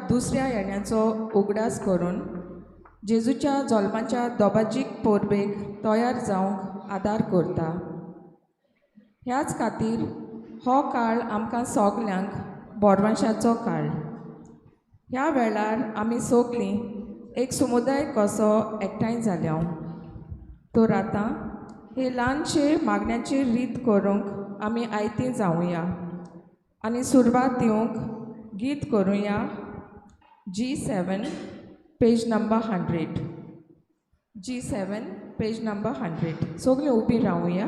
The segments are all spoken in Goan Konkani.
दुसऱ्या येण्याचो उगडास करून जेजूच्या जल्माच्या दोबाजीक परबेक तयार जावंक आदार करता. ह्याच खातीर हो काळ आमकां सगल्यांक बोरवांशाचो काळ. ह्या वेळार आमी सगलीं एक समुदाय कसो एकठांय जाल्या. तर आतां हे ल्हानशे मागण्याची रीत करूंक आमी आयती जावया आनी सुरवात दिवंक गीत करुया. G7 page number 100. G7 page number 100. सगळीं उबी रावया.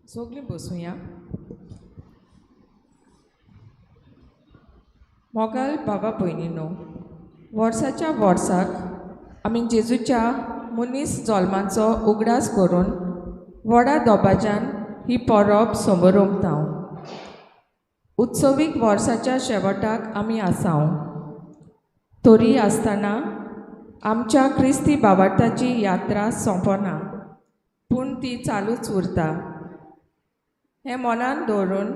सगळीं बसुया. मोगाल बाबा भयणीनो, वर्साच्या वर्साक आमी जेजूच्या मनीस जल्माचो उगडास करून व्हडा दबाज्यान ही परब समरोमता. उत्सवीक वर्साच्या शेवटाक आमी आसाव. तरी आसतना आमच्या क्रिस्ती बाबार्थाची यात्रा सोंपना, पूण ती चालूच उरता. हें मनान दवरून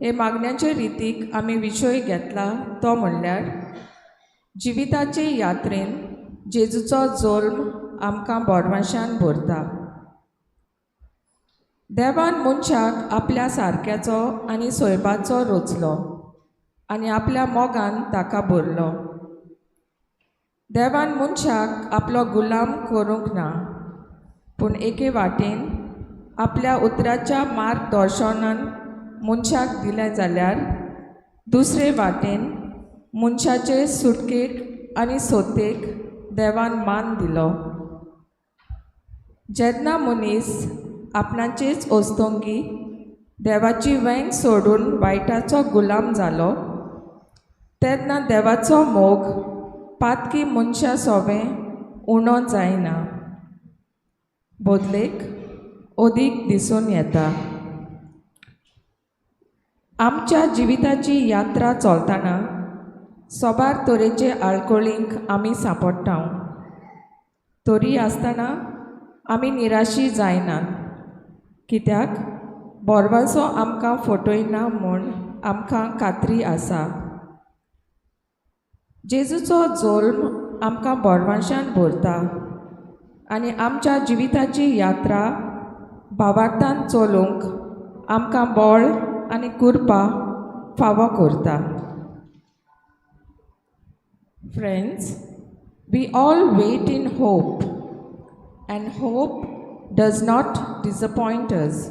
हे मागण्याचे रितीक आमी विशय घेतला तो म्हणल्यार जिविताचे यात्रेन जेजूचो जल्म आमकां बोरवांशान भरता. देवान मनशाक आपल्या सारक्याचो आनी सोयबाचो रचलो आनी आपल्या मोगान ताका भरलो. देवान मनशाक आपलो गुलाम करूंक ना, पूण एके वाटेन आपल्या उतराच्या मार्गदर्शनान मनशाक दिलें जाल्यार दुसरे वाटेन मनशाचे सुटकेक आनी सोतेक देवान मान दिलो. जेन्ना मनीस आपणाचेच ओस्तोंगी देवाची वेंग सोडून वायटाचो गुलाम जालो तेन्ना देवाचो मोग पातकी मनशा सोबें उणो जायना, बदलेक अदीक दिसून येता. आमच्या जिविताची यात्रा चलतना सोबार तरेचे आळकळींक आमी सांपडटा. तरी आसतना आमी निराशी जायनात, कित्याक बोरवासो आमकां फटयना म्हूण आमकां खात्री आसा. जेजूचो जल्म आमकां बोरवांशान भरता आनी आमच्या जिविताची यात्रा भावार्थान चलोवंक आमकां बळ आनी कृपा फावो करता. Friends, we all wait in hope, and hope does not disappoint us.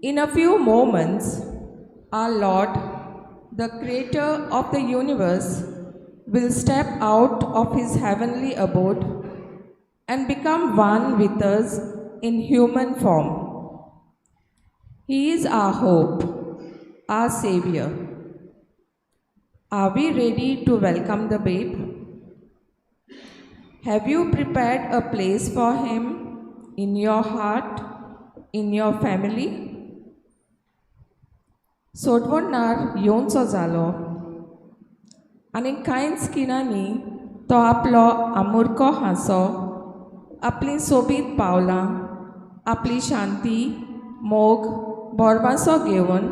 In a few moments, our Lord, the Creator of the universe, will step out of His heavenly abode and become one with us in human form. He is our hope, our Savior. Are we ready to welcome the babe? Have you prepared a place for him in your heart, in your family? सोडवणार येवचो जालो आनी कांयच खिणांनी तो आपलो आमुरको हांसो, आपली सोबीत पावलां, आपली शांती, मोग, बोरवासो घेवन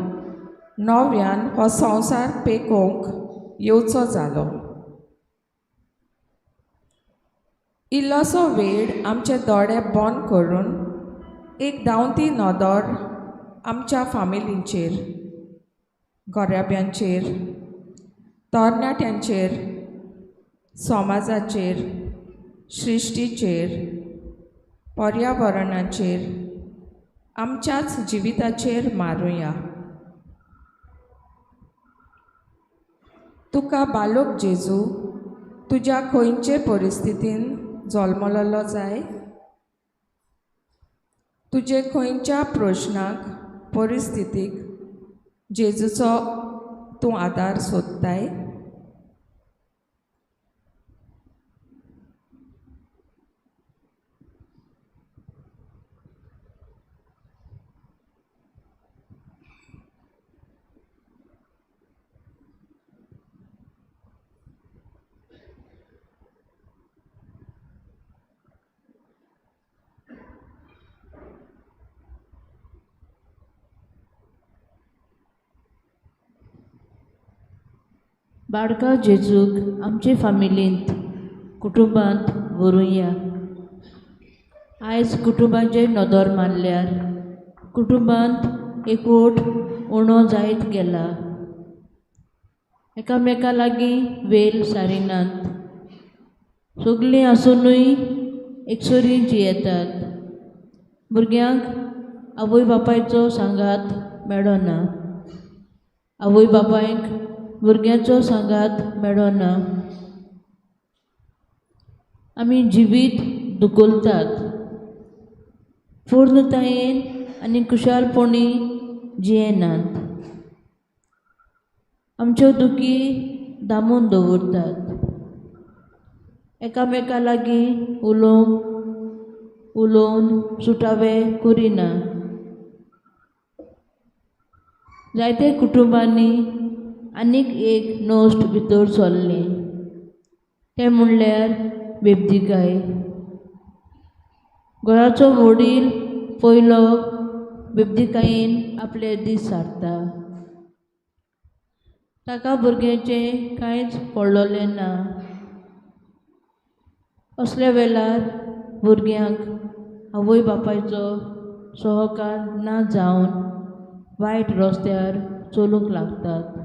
नव्यान हो संवसार पेकोवंक येवचो जालो. इल्लोसो वेळ आमचे दोळे बंद करून एक धांवती नदर आमच्या फामिलींचेर. गोऱ्याब्यांचेर, तरणाट्यांचेर, समाजाचेर, सृश्टीचेर, पर्यावरणाचेर, आमच्याच जिविताचेर मारुया. तुका बालोक जेजू तुज्या खंयचे परिस्थितीन जल्मलेलो जाय? तुजे खंयच्या प्रश्नाक, परिस्थितीक जेजूचो तूं आदार सोदताय? बाळका जेजूक आमचे फामिलींत, कुटुंबांत व्हरुया. आयज कुटुंबाचेर नदर मारल्यार कुटुंबांत एकवट उणो जायत गेला. एकामेका लागीं वेल सारिनात, सगलीं आसुनूय एकसुरी जियेतात. भुरग्यांक आवय बापायचो सांगात मेळना, आवय बापायक भुरग्यांचो सांगात मेळना. आमी जिवीत दुखोलतात, पूर्णतायेन आनी खुशालपणी जियेनात. आमच्यो दुखी दामून दवरतात, एकामेका लागीं उलोवंक उलोवन सुटावे करिना. जायते कुटुंबांनी आनीक एक नश्ट भितर सरलें, तें म्हणल्यार बेबदीकाय. घराचो वडील पयलो बेबदीकायेन आपले दीस सारता. ताका भुरग्यांचें कांयच पडलेलें ना. असल्या वेळार भुरग्यांक आवय बापायचो सहकार ना जावन वायट रस्त्यार चलूंक लागतात.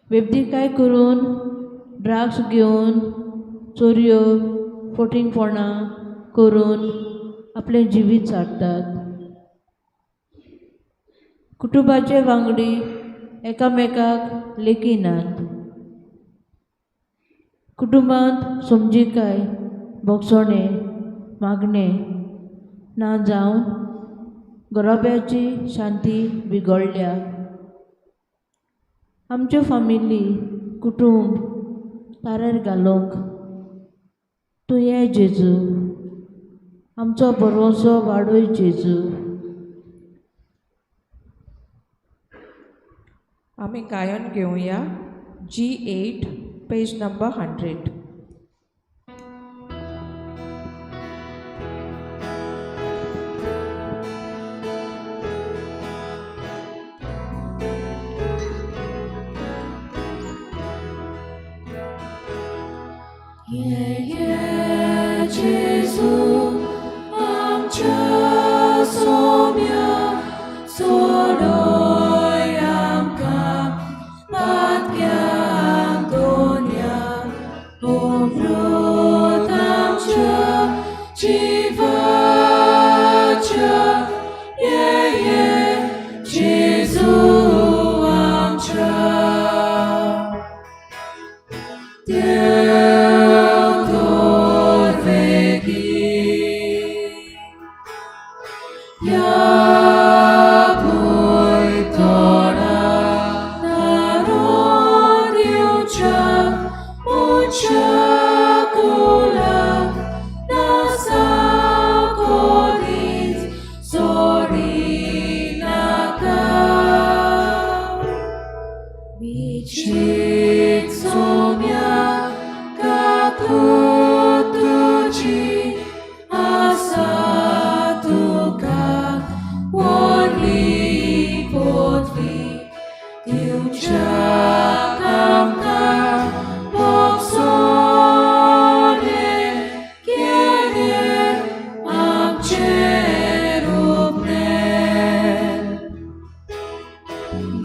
बेबदीकाय करून, ड्रग्स घेवन, चोरयो, फटींगपणां करून आपलें जिवीत सारतात. कुटुंबाचे वांगडी एकामेकाक लेखिनात. कुटुंबांत समजिकाय, भोगसणें, मागणें ना जावन घराब्याची शांती बिगडल्या. आमच्यो फामिली, कुटुंब तारेर घालूंक तूं ये जेजू, आमचो भरवंसो वाडय जेजू. आमी गायन घेवया G8, page number 100. Ye Jesu, आमच्या सोम्या, सोडोय आमकां पातक्यां दोन्या, अमृत आमच्या जिवाच्या. ये ये जेजू आमच्या. देव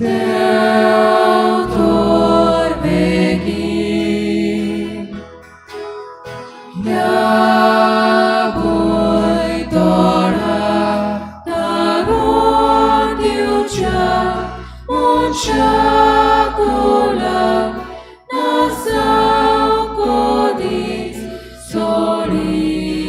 देव तर बेगीन ह्या भुंय तोडा तारून दिवच्या मनशा कुळाक नासाव कदीच सोडिनाका.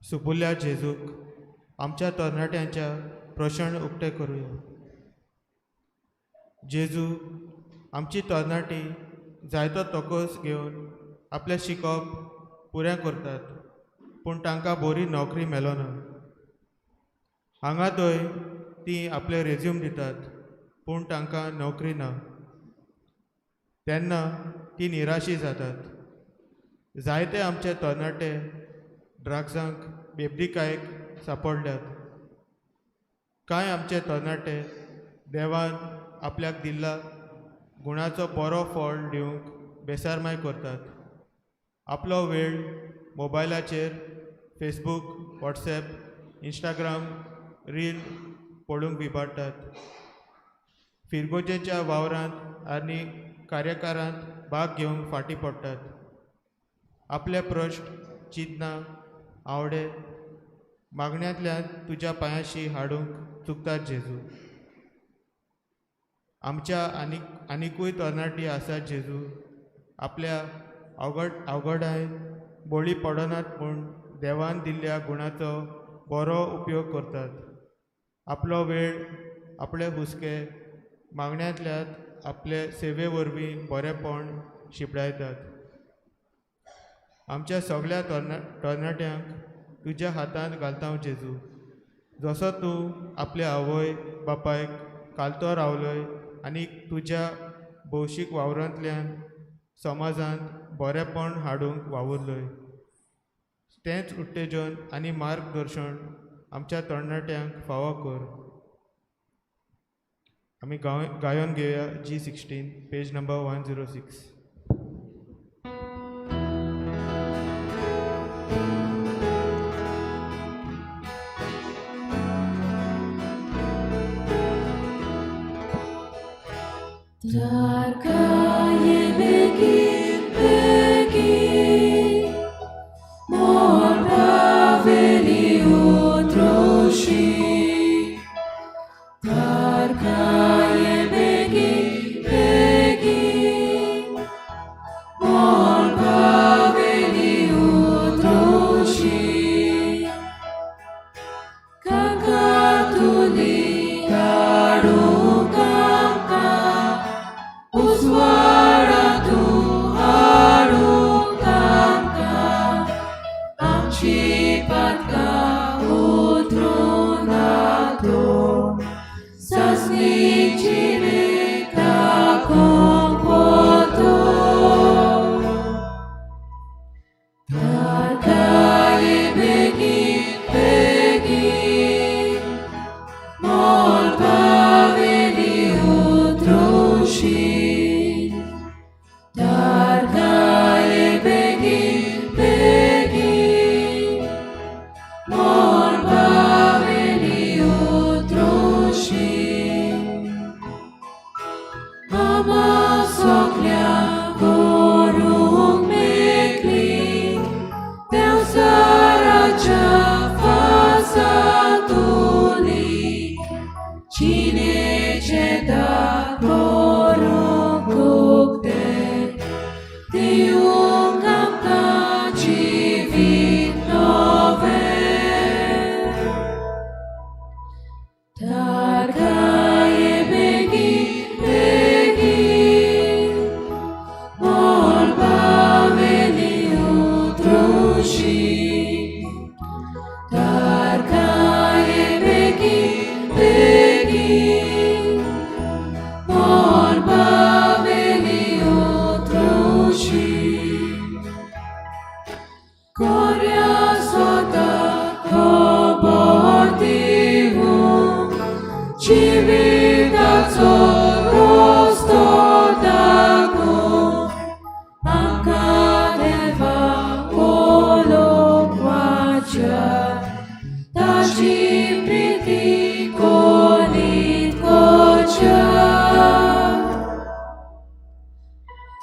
सुपुल्ल्या जेजूक आमच्या तरणाट्यांच्या प्रश्न उक्ते करुया. जेजू, आमची तरणाटी जायतो तकोस घेवन आपलें शिकप पुरें करतात, पूण तांकां बरी नोकरी मेळना. हांगा थंय ती आपले रेज्यूम दितात, पूण तांकां नोकरी ना. तेन्ना ती निराशी जातात. जायते आमचे तरणाटे ड्रग्सांक बेबदीकायेक सांपडल्यात. कांय आमचे तरणाटे देवान आपल्याक दिल्ला गुणाचो बरो फळ दिवंक बेसारमाय करतात. आपलो वेळ मोबायलाचेर फेसबूक, वॉट्सॅप, इंस्टाग्राम रील पळोवंक विबाडटात. फिरगोजेच्या वावरांत आनी कार्यकारांत भाग घेवंक फाटीं पडटात. आपले प्रश्न, चिंतना, आवडे मागण्यांतल्यान तुज्या पांयाशी हाडूंक चुकतात जेजू. आमच्या आनीक आनिकूय तरणाटी आसात जेजू, आपल्या अवघडाय बळी पडनात, पूण देवान दिल्ल्या गुणाचो बरो उपयोग करतात. आपलो वेळ, आपले हुस्के मागण्यांतल्यान आपले सेवे वरवीं बरेपण शिंपडायतात. आमच्या सगळ्या तरणाट्यांक तुज्या हातांत घालता जेजू. जसो तूं आपल्या आवय बापायक कालतो रावलोय आनी तुज्या भौशीक वावरांतल्यान समाजांत बरेपण हाडूंक वावुरलोय, तेंच उत्तेजन आनी मार्गदर्शन आमच्या तरणाट्यांक फावो कर. आमी गायोन घेवया G 16, page number 106. Tarkaye begin begin mor paveli utroshi. Tarkaye begin begin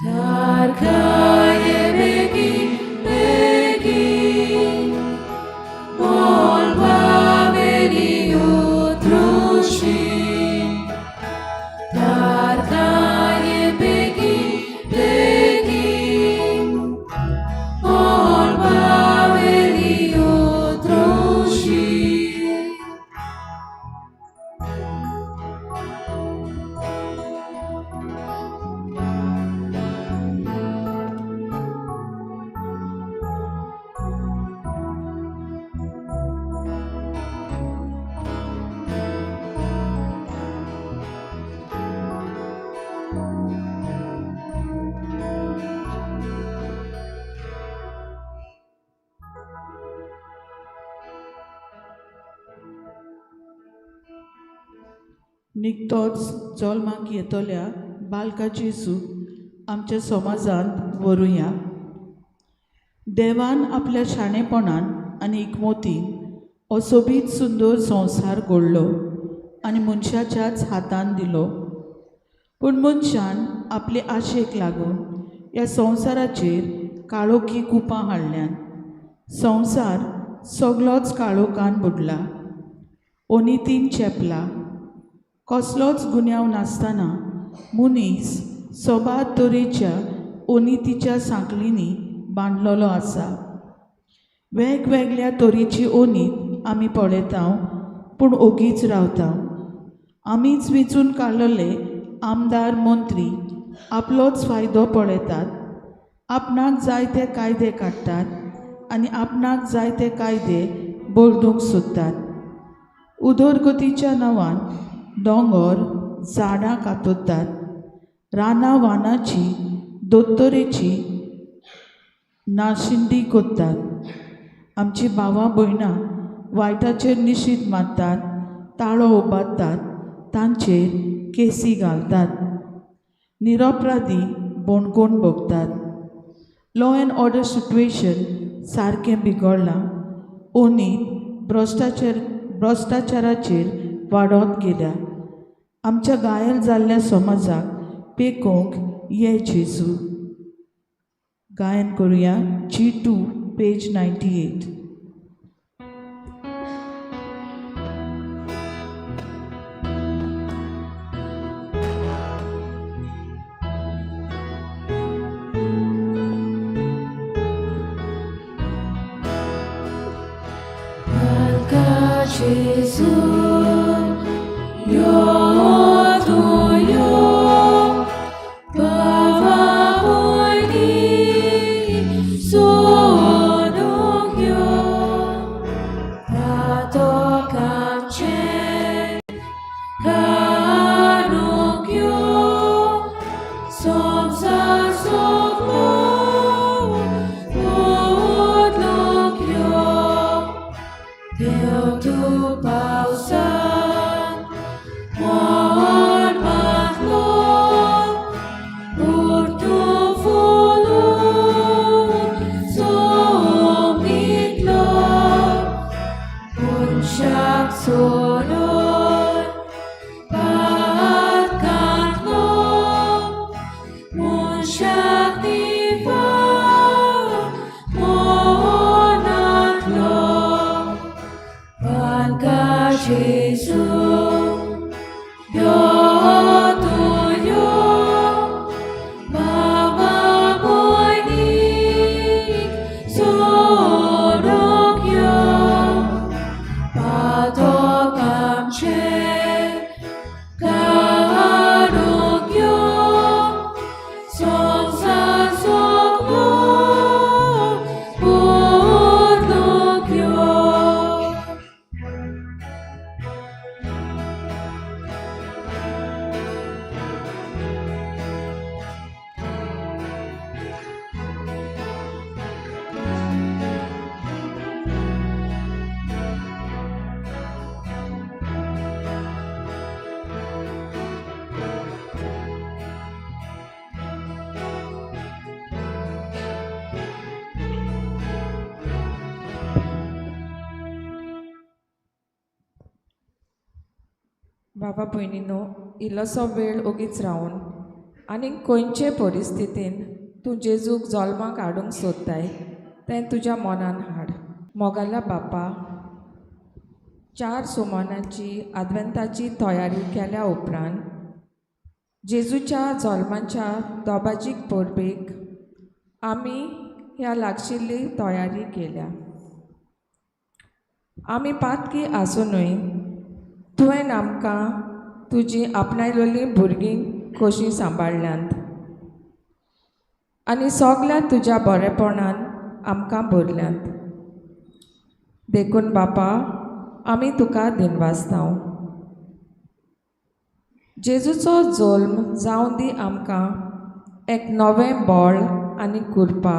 तारखाये बेगीन बेगीन मळबावेली उतरुशी तारखाये बेगीन बेगीन मळबावेली उतरुशी. निकतोच जल्माक येतल्या बालका जेजू आमच्या समाजांत व्हरूया. देवान आपल्या शाणेपणान आनी एकमोतीन हो सोबीत सुंदर संवसार घडलो आनी मनशाच्याच हातान दिलो. पूण मनशान आपले आशेक लागून ह्या संवसाराचेर काळोखी कुपां हाडल्यान. संवसार सगलोच काळोखान बुडला, ओनितीन चेपला. कसलोच गुन्यांव नासतना मनीस सोबार तरेच्या ओनितीच्या सांकळींनी बांदलेलो आसा. वेगवेगळ्या तरेची ओनीत आमी पळयता पूण ओगीच रावता. आमीच वेंचून काडलेले आमदार मंत्री आपलोच फायदो पळयतात, आपणाक जाय ते कायदे काडटात आनी आपणाक जाय ते कायदे बदलूंक सोदतात. उदरगतीच्या नांवान दोंगर झाडां कातरतात, रानां वानाची दोतोरेची नाशिंदी करतात. आमची भावां भयणां वायटाचेर निशीद मारतात, ताळो उबारतात, तांचेर केसी घालतात, निरपराधी बोणकोण भोगतात. लॉ एन्ड ऑर्डर सिट्युएशन सारकें बिगडलां. ओनीत भ्रश्टाचाराचेर वाडत गेल्या. आमच्या घायल जाल्ल्या समाजाक पेकोवंक ये जेजू. गायन करुया G2 page 98. बालका जेजू यो तूं यो, भावा भयणी सोदूंक यो, पातक आमचें काडूंक यो, संवसार सगलो बदलूंक यो. देव तूं पावसान मळबांतलो परतून फुलून जमनींतलो मनशाक सोडोवन पातकांतलो मनशाक निवळ मनांतलो. बालका जेजू यो तूं यो, भावा भयणीक सोडूंक यो, पातक आमचें काडूंक यो, संवसार सगलो बदलूंक यो. बाबा भयणीनो, इल्लोसो वेळ ओगीच रावन आनी खंयचे परिस्थितीन तूं जेजूक जल्माक हाडूंक सोदताय तें तुज्या मनान हाड. मोगाल्या बापा, चार सुमनाची आदवेंताची तयारी केल्या उपरांत जेजूच्या जल्माच्या दोबाजीक परबेक आमी ह्या लागशिल्ली तयारी केल्या. आमी पातकी आसुनूय तुवें आमकां तुजी आपणायलेलीं भुरगीं कशीं सांबाळ्ळ्यांत आनी सगल्या तुज्या बरेपणान आमकां भरल्यांत. देखून बापा, आमी तुका दिनवासतांव. जेजूचो जल्म जावं दी आमकां एक नवें बळ आनी कृपा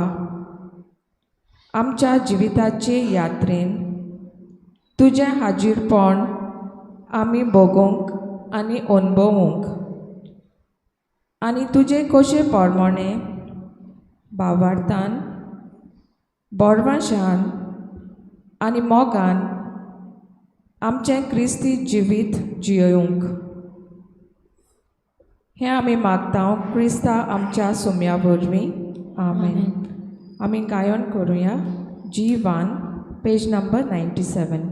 आमच्या जिविताचे यात्रेन तुजें हाजीरपण आमी भोगोवंक आनी अणभवूंक आनी तुजे कशे प्रमाणे भावार्थान, बरवाशान आनी मोगान आमचें क्रिस्ती जिवीत जियोवंक. हें आमी मागता क्रिस्ता आमच्या सुम्या वरवीं. आमेन. आमी गायन करुया जी 1, पेज नंबर 97.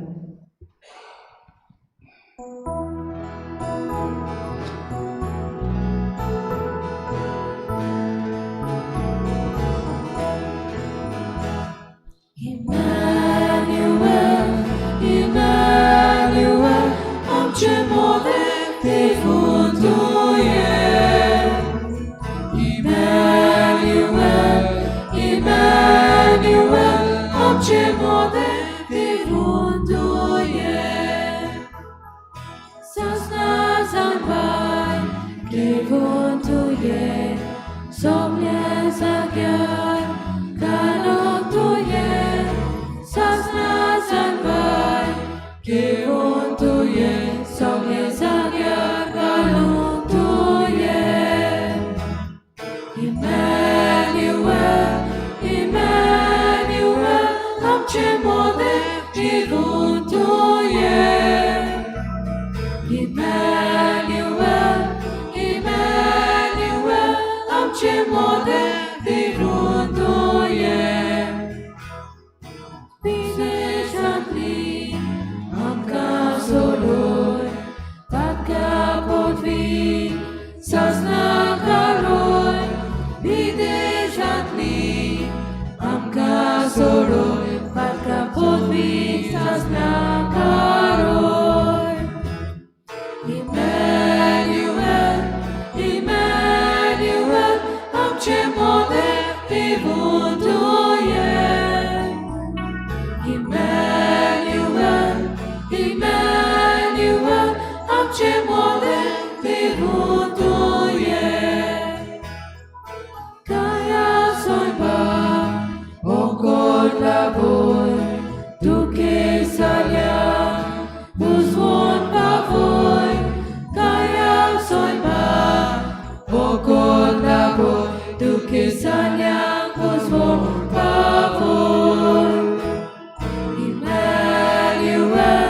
Emmanuel, Emmanuel, आमचे मोदें देवून. Emmanuel, Emmanuel, आमचे मोदें देवून. Sasna zanbay, देवून सगल्या जाग्यार कालोक तुये. Sasna zanbay, घेवन तुये सगल्या जाग्यार कालोक तुये. Emmanuel, Emmanuel, आमचे मोदें देवून तुये. Emmanuel, Emmanuel, आमचे मोदें देवून तुये. विदेशांतली आमकां सोडून ताका पदवी सासना कारोय. विदेशांतली आमकां सोडून ताका पदवी सासना कारोय. Emmanuel, Emmanuel, आमचे मोदें देवून तुये. Emmanuel, Emmanuel, आमचे मोदें देवून Tuem. Kaya soyba, okol laboy, duke salya, uzvon pavoy. Kaya soyba, okol laboy, duke salya, uzvon pavoy. Emmanuel,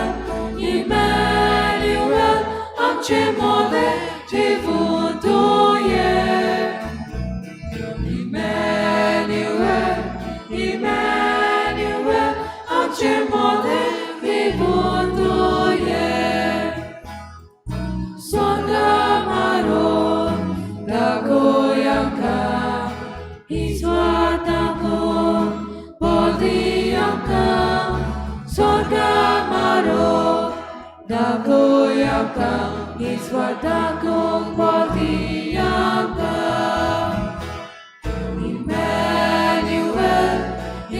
Emmanuel, आमचे मोदें देवून तुये. Emmanuel, Emmanuel, आमचे मोदें देवून Tuem. Songa maro, dakoyamka, iswatako, bodiyamka. Songa maro, dakoyamka, iswatako, bodiyamka. Emmanuel,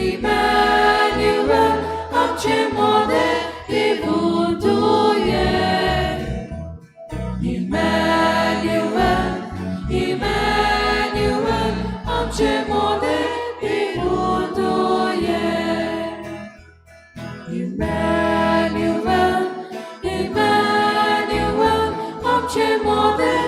Emmanuel, आमचे मोदें देवून तुये. Emmanuel, Emmanuel, आमचे मोदें देवून तुये. Emmanuel, Emmanuel, आमचे मोदें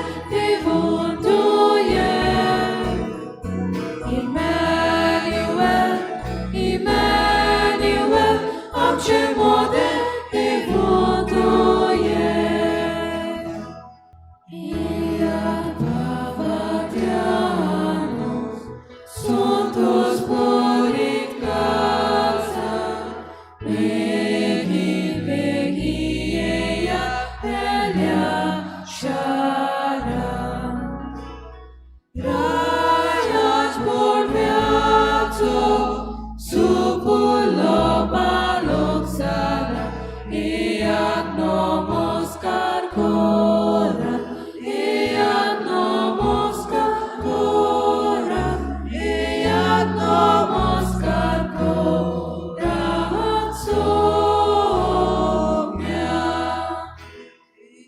सुपुल्लो बालोक जाला, येयात नमस्कार करात, येयात नमस्कार करात, येयात नमस्कार करात सोम्या.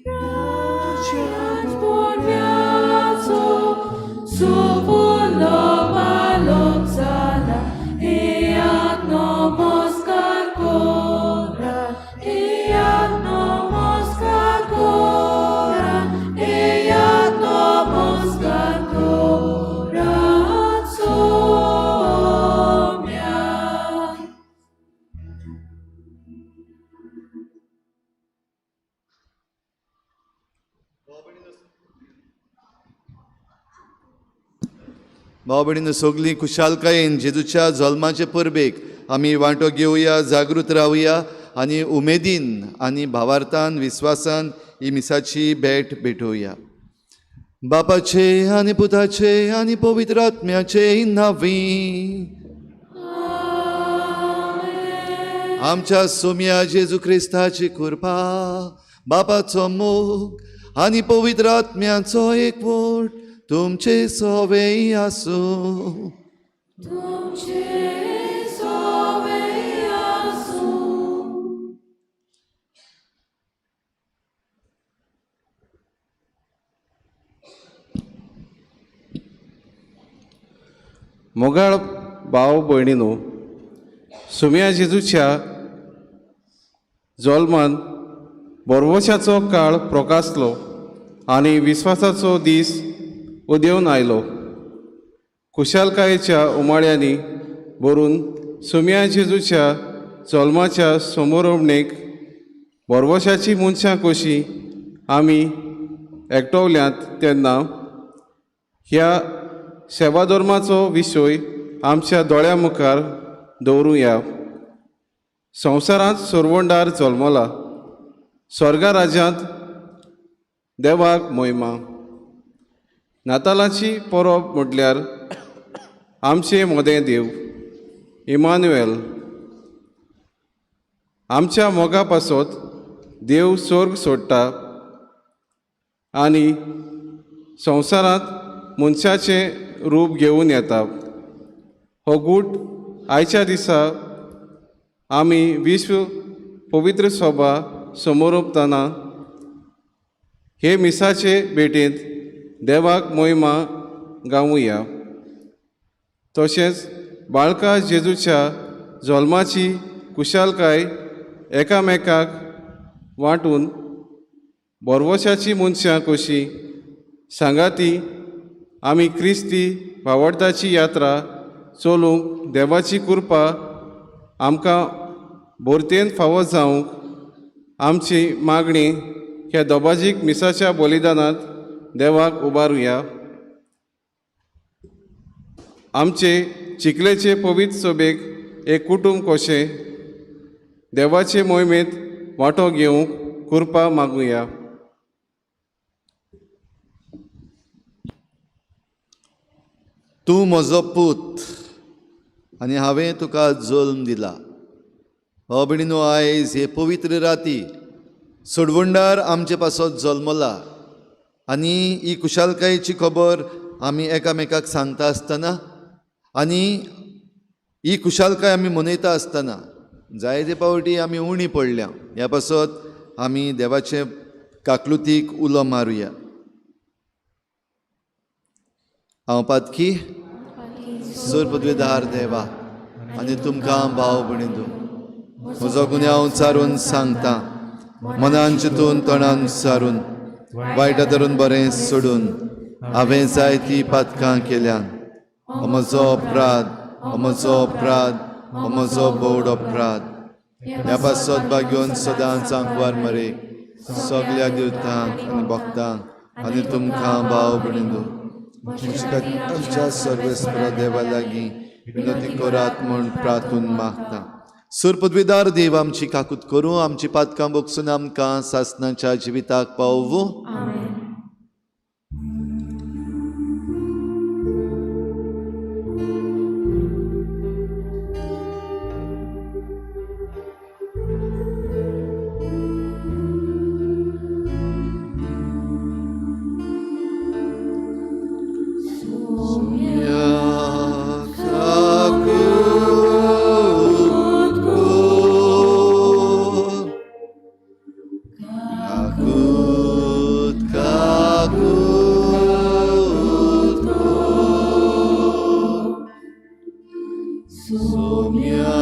राज्यात पोरव्याचो सुपुल्लो बालोक जाला, येयात नमस्कार करात, येयात नमस्कार करात, येयात नमस्कार करात सोम्या. भाव भयणीनो, सगळीं खुशालकायेन जेजूच्या जल्माचे परबेक आमी वांटो घेवया, जागृत रावया आनी उमेदीन आनी भावार्थान विस्वासान ही मिसाची भेट भेटोवया. बापाचे आनी पुताचे आनी पवित्र आत्म्याचे नांवी. आमच्या सोम्या जेजू क्रिस्ताची कृपा, बापाचो मोग आनी पवित्र आत्म्याचो एकवट तुमचे सवे आसूं. तुमचे सोवे आसूं. मोगाळ भाव भयणीनो, सुम्या जेजूच्या जल्मान बोरवशाचो काळ प्रकासलो आनी विस्वासाचो दीस उदेवन आयलो. खुशालकायेच्या उमाळ्यांनी भरून सुम्या जेजूच्या जल्माच्या समोरवणेक बोरवशाची मनशां कशीं आमी एकटवल्यांत तेन्ना ह्या सेवाधर्माचो विशय आमच्या दोळ्या मुखार दवरुया. संवसारांत सोरवंडार जल्मला, स्वर्गा राज्यांत देवाक मोहिमा. नातालाची परब म्हटल्यार आमचे मोदें देव इमानुएल. आमच्या मोगा पासत देव स्वर्ग सोडटा आनी संवसारांत मनशाचें रूप घेवन येता. हो गूट आयच्या दिसा आमी विश्व पवित्र सभा समोरपतना हे मिसाचे भेटेंत देवाक मोहिमा गावुया. तशेंच बाळका जेजूच्या जल्माची कुशालकाय एकामेकाक वांटून बोरवशाची मनशां कशीं सांगाती आमी क्रिस्ती भावडताची यात्रा चलूंक देवाची कृपा आमकां भरतेन फावो जावंक आमची मागणी ह्या दोबाजीक मिसाच्या बलिदानांत देवाक उबारुया. आमचे चिखलेचे पवित्र सभेक एक कुटुंब कशें देवाचे मोहिमेंत वांटो घेवंक कृपा मागुया. तूं म्हजो पूत आनी हांवें तुका जल्म दिला. भाव भयणीनो, आयज हे पवित्र राती सोडवणदार आमचे पासत जल्मला आनी ही खुशालकायेची खबर आमी एकामेकाक सांगता आसतना आनी ही खुशालकाय आमी मनयता आसतना जायते पावटी आमी उणी पडल्या. ह्या पासत आमी देवाचे काकलुतीक उलो मारुया. हांव पातकी सुर पदवीदार देवा आनी तुमकां भाव भयणींनो म्हजो गुन्यांव चारून सांगता, मनान चिंतून तोंडान सारून वायटा धरून बरें सोडून हांवें जायतीं पातकां केल्यान. हो म्हजो अपराध, हो म्हजो अपराध, हो म्हजो बोड अपराध. ह्या पासत भाग्योन सदांच आंकवार मरे सगल्या देवतांक आनी भक्तांक आनी तुमकां भाव भयणींनो आमच्या सर्वेस्परा देवा लागीं विनंती करात म्हूण प्रार्थून मागता. सुर पदवीदार देव आमची काकूत करूं, आमची पातकां बोगसून आमकां सासनाच्या जिविताक पावोवं. सोम्या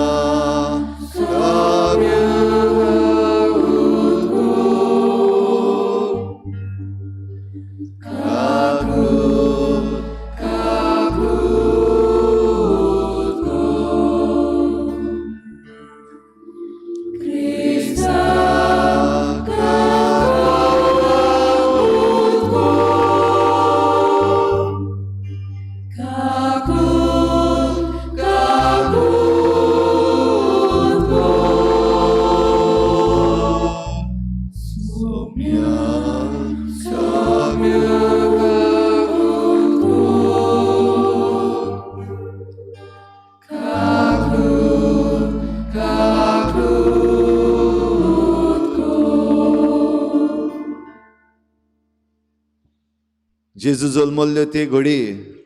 जेजू जल्मल्ले ते घडी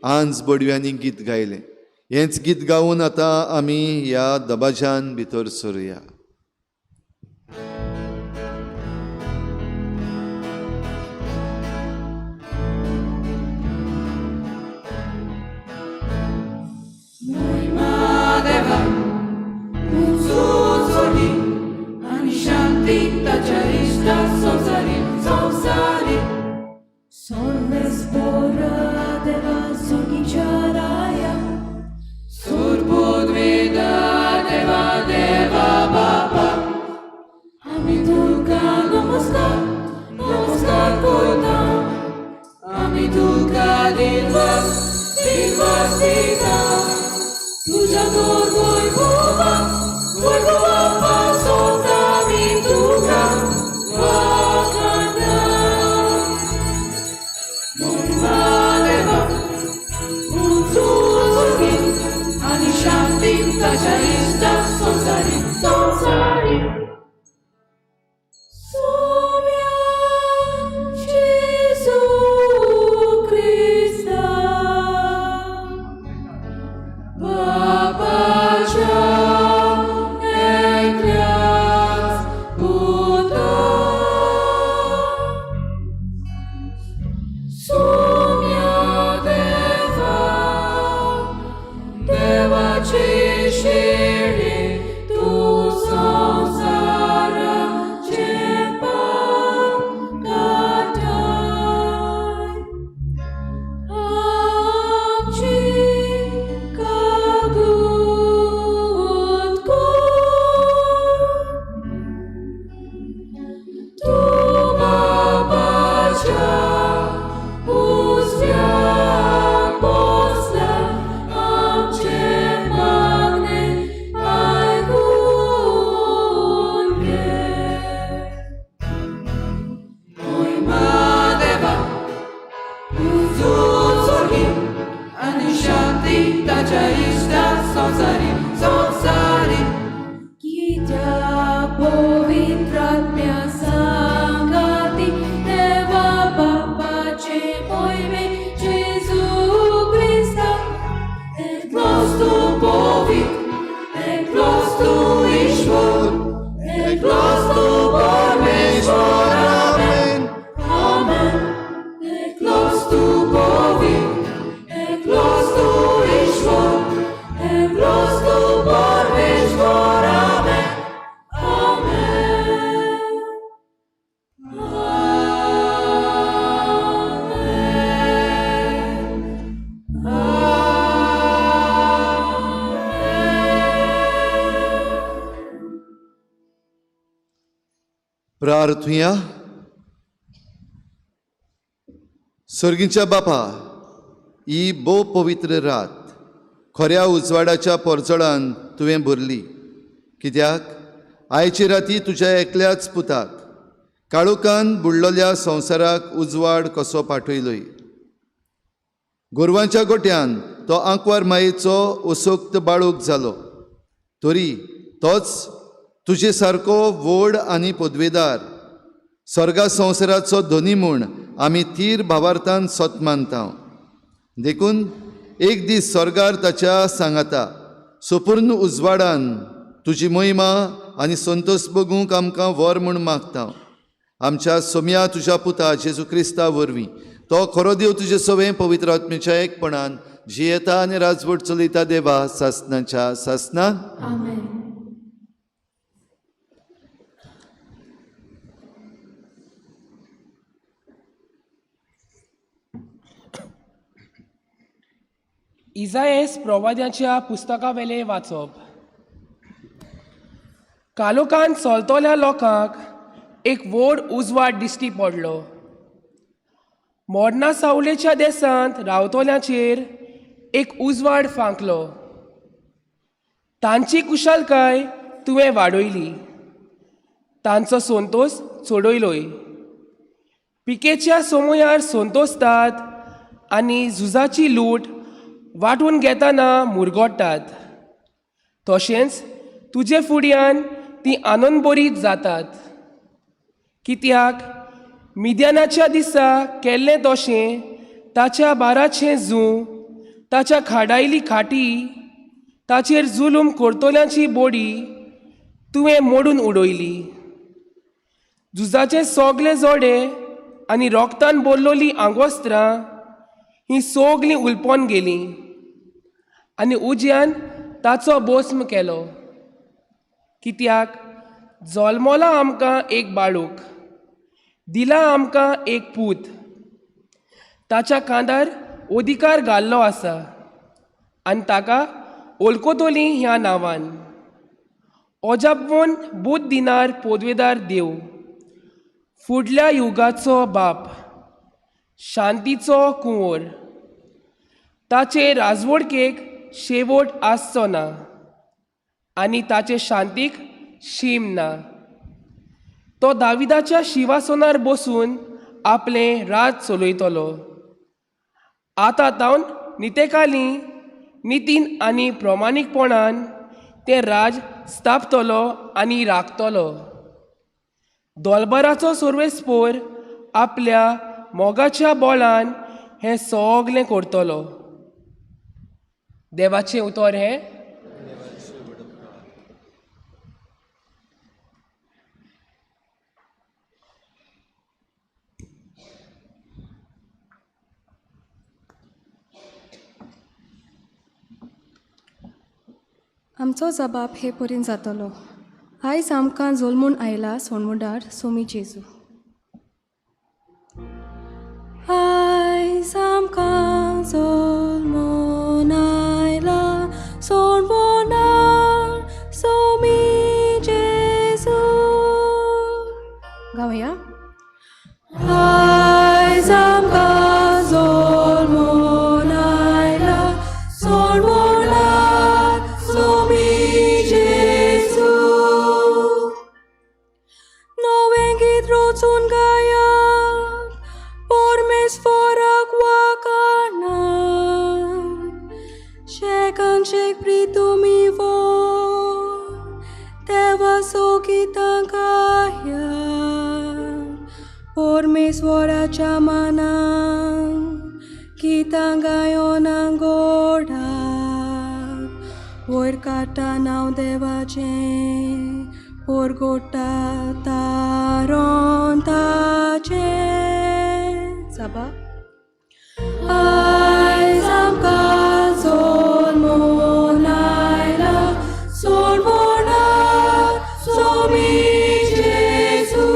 आंज बडव्यांनी गीत गायलें. हेंच गीत गावन आतां आमी ह्या दबाज्यान भितर सरुया. प्रार्थुया. सर्गीच्या बापा, ही भोव पवित्र रात खऱ्या उजवाडाच्या पोरजळान तुवें भरली, कित्याक आयचे राती तुज्या एकल्याच पुताक काळोखान बुडलेल्या संवसाराक उजवाड कसो पाठयलोय. गोरवांच्या गोट्यान तो आंकवार मायेचो असोक्त बाळूक जालो, तरी तोच तुजे सारको व्हड आनी पदवेदार स्वर्गा संवसाराचो धनी म्हूण आमी थीर भावार्थान सत मानता. देखून एक दीस स्वर्गार ताच्या सांगाता सुपूर्ण उजवाडान तुजी महिमा आनी संतोष बगूंक आमकां व्हर म्हूण मागता. आमच्या सोम्या तुज्या पुता जेजू क्रिस्ता वरवीं, तो खरो देव तुजे सवें पवित्र आत्म्याच्या एकपणान जियेता आनी राजवट चलयता देवा सासनाच्या सासना. आमेन. इजाएस प्रवाद्याच्या पुस्तकावेलें वाचप. कालोकान चलतल्या लोकांक एक व्हड उजवाड दिश्टी पडलो. मोडना सावलेच्या देसांत रावतल्यांचेर एक उजवाड फांकलो. तांची कुशालकाय तुवें वाडयली, तांचो संतोस चडयलोय. पिकेच्या समयार संतोसतात आनी झुजाची लूट वांटून घेतना मुरगोट्टात. तशेंच तुजे फुड्यान ती आनंदबरीत जातात. कित्याक मिद्यानाच्या दिसा केल्लें तशें ताच्या बाराचें जूं, ताच्या खाडायली खाटी, ताचेर जुलूम करतल्यांची बोडी तुवें मोडून उडयली. झुजाचे सगले जोडे आनी रोगतान बोल्लोली आंगवस्त्रां ही सगलीं उलपोन गेलीं आनी उज्यान ताचो बोस्म केलो. कित्याक जल्मला आमकां एक बाळूक, दिला आमकां एक पूत, ताच्या कांदार अधिकार घाल्लो आसा आनी ताका ओलकोतोली ह्या नांवान. ओजापवन बूद दिनार पोदवेदार देव, फुडल्या युगाचो बाप, शांतीचो कुंवर, ताचे राजवडकेक शेवट आसचो ना आनी ताचे शांतीक शीम ना. तो दाविदाच्या शिवासनार बसून आपलें राज चलयतलो. आतां तावन नितेकाली नितीन आनी प्रमाणीकपणान तें राज स्थापतलो आनी राखतलो. दोलबराचो सर्वेस्पोर आपल्या मोगाच्या बोळान हें सगलें करतलो. देवाचें उतर हें. आमचो जबाब हे परीन जातलो. आयज आमकां जल्मून आयला सोणमुडार सोमी जेजू. आयज आमकां जल्मून आयला सोणमुडार सोमी जेजू. गावया. आयज आमकां जल्मून आयला सोणमुडार सोमी जेजू. नवें गीत रचून गायात परमेश्वराक वाखाणात. शेकान शेक प्रितुमी वोर देवाचो गितां गायात. परमेश्वराच्या मानान गितां गायोन गोडात. वयर काडटा नांव देवाचें, पोरगोटा तारोन ताचें. साबा. आयज आमकां जल्मून आयला सोणमुडार सोमी जेजू.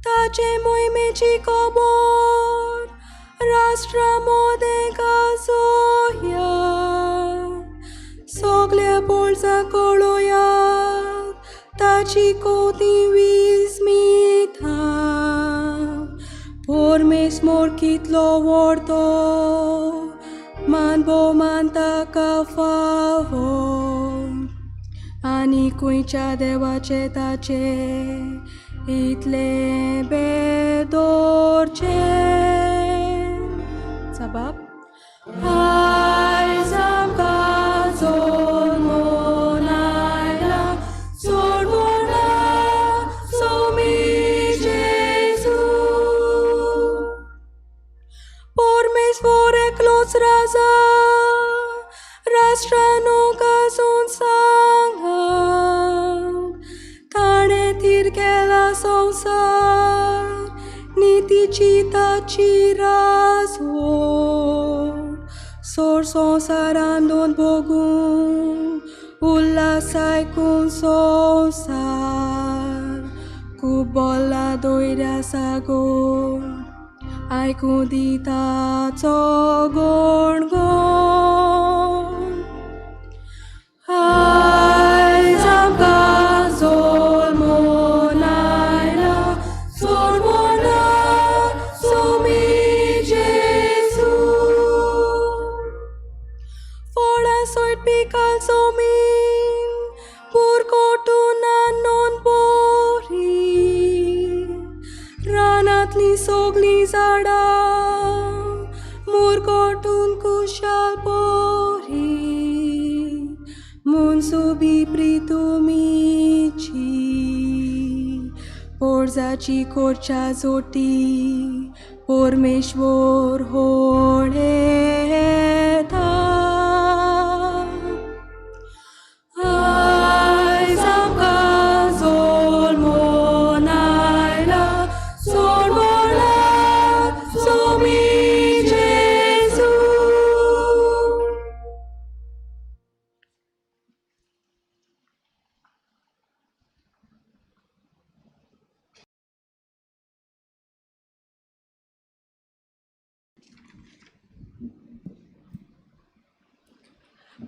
ताचे मोहिमेची खबर राष्ट्रा मोदें गाजोया. सगल्या पोळसां कळोयात ताची कोती विस्मिता. परमेश्वर कितलो व्हड तो, मान भोवमान ताका फावो. आनी खंयच्या देवाचे ताचे इतले बेदोरचे. साबाब. आयज आमकां जल्मून आयला सोणमुडार सोमी जेजू. परमेश्वर एकलोच राजा, राष्ट्रांनो गाजोवन सांगात. ताणें थीर केला संवसार, नितीची ताची राजवट. सोर संवसारान दोन भोगूं उल्हास आयकून संवसार खूब बोल्ला दोयऱ्या सागोर आयकूं दिता चो गोण गोण आयज आमकां जल्मून आयला सोडवणार सोमी जेजू फळां सयत पिकाल जमीन पुरकोटून नोन बोरी रानांतलीं सगलीं झाडां मुरकोटून खुशाल पोरी मुनसुबी प्रितुमीची पोरजाची कोरच्या जोटी परमेश्वर होळेता. आयज आमकां जल्मून आयला सोडवणार सोमी जेजू.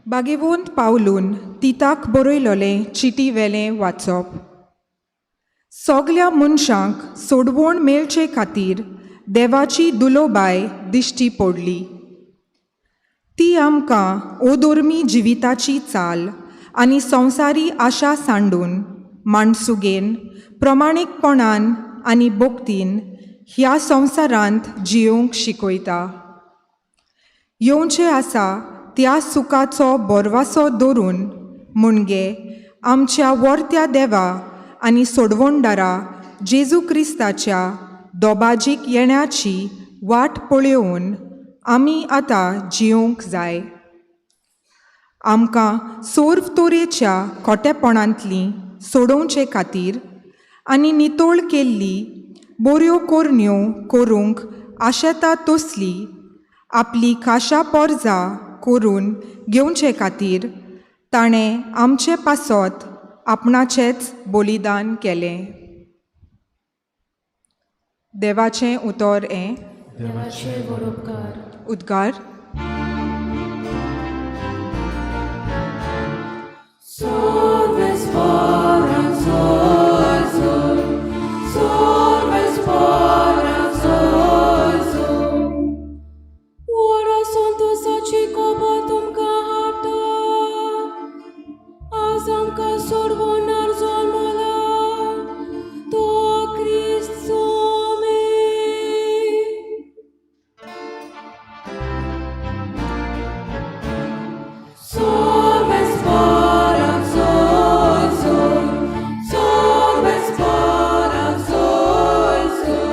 बागेवंत पावलून तिताक बरयलोलें चिटी वेलें वाचप. सगल्या मनशांक सोडवण मेळचे खातीर देवाची दुलोबाय दिश्टी पडली. ती आमकां ओदोर्मी जिविताची चाल आनी संवसारी आशा सांडून माणसुगेन प्रमाणीकपणान आनी भक्तीन ह्या संवसारांत जियोवंक शिकयता. येवचें आसा त्या सुखाचो बोरवासो दवरून मुणगे आमच्या वर्त्या देवा आनी सोडवणदारा जेजू क्रिस्ताच्या दोबाजीक येण्याची वाट पळोवन आमी आतां जियोवंक जाय. आमकां सोर्व तोरेच्या खोटेपणांतलीं सोडोवचे खातीर आनी नितोळ केल्ली बऱ्यो कोरण्यो करूंक आशेता तसली आपली खाशा पोरजा करून घेवचे खातीर ताणें आमचे पासत आपणाचेंच बलिदान केलें. देवाचें उतर हें. देवाचे व्हड उपकार. उद्गार. व्हडा संतोसाची खबर तुमकां हाडटा. आज आमकां सोडवणार जल्मला, तो क्रिस्त Somi. Solves param soizum, solves param soizum.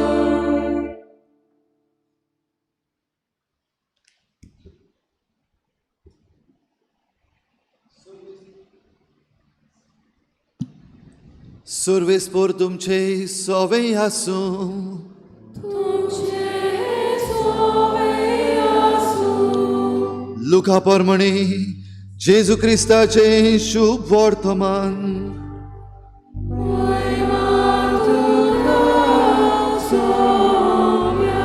सुर्वेस्पोर तुमचे सोवे आसूं. तुमचे सोवे आसूं. लुका परमणी जेजू क्रिस्ताचे शुभ वर्तमान. महिमा तुका सोम्या.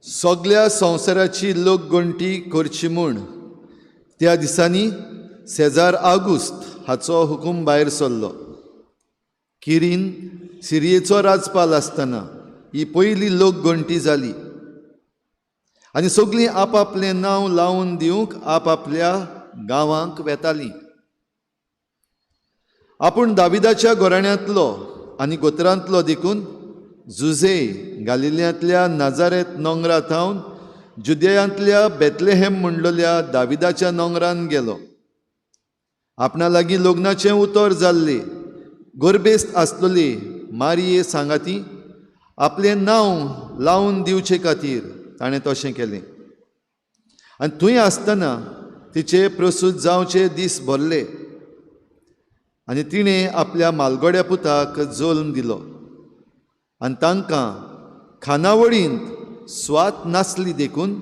सगल्या संवसाराची लोकगणती करची म्हूण त्या दिसांनी सेजार आगुस्त हाचो हुकूम भायर सरलो. किरीन सिरियेचो राजपाल आसतना ही पयली लोकगणती जाली आनी सगळीं आपआपलें नांव लावन दिवंक आपआपल्या गांवांक वेतालीं. आपूण दाविदाच्या घराण्यांतलो आनी गोत्रांतलो देखून जुझे गालिल्यांतल्या नाजारेत नोंगरा थावन जुदेयांतल्या बेतलेहेम म्हणलेल्या दाविदाच्या नोंगरान गेलो. आपणा लागीं लग्नाचें उतर जाल्लें गोरबेस्त आसलेली मारिये सांगाती आपलें नांव लावन दिवचे खातीर ताणें तशें केलें. आनी थंय आसतना तिचे प्रसूत जावचे दीस भरले आनी तिणें आपल्या मालगोड्या पुताक जल्म दिलो. आनी तांकां खानावळींत स्वात नासली देखून